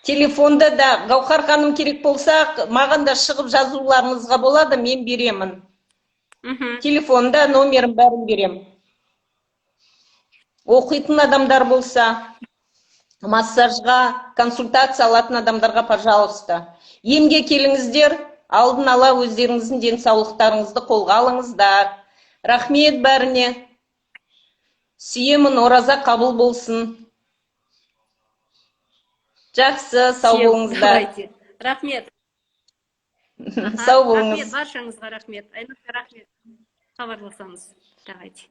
Телефонда да, Гаухар ханым, керек болса, маған да шығып жазуларыңызға болады, мен беремін. Телефонда номерін, бәрін беремін. Оқитын адамдар болса, массажға, консультация алатын адамдарға, пожалуйста, емге келіңіздер. Алдын ала өздеріңіздің денсаулықтарыңызды қолға алыңыздар. Рахмет бәріне, сүйемін. Ораза қабыл болсын. Жақсы, сау Всем болыңыздар. Давайте, рахмет. Сау Рахмет болыңыз. баршаңызға, рахмет. Айнұрға рахмет. Хабарласамыз, давайте.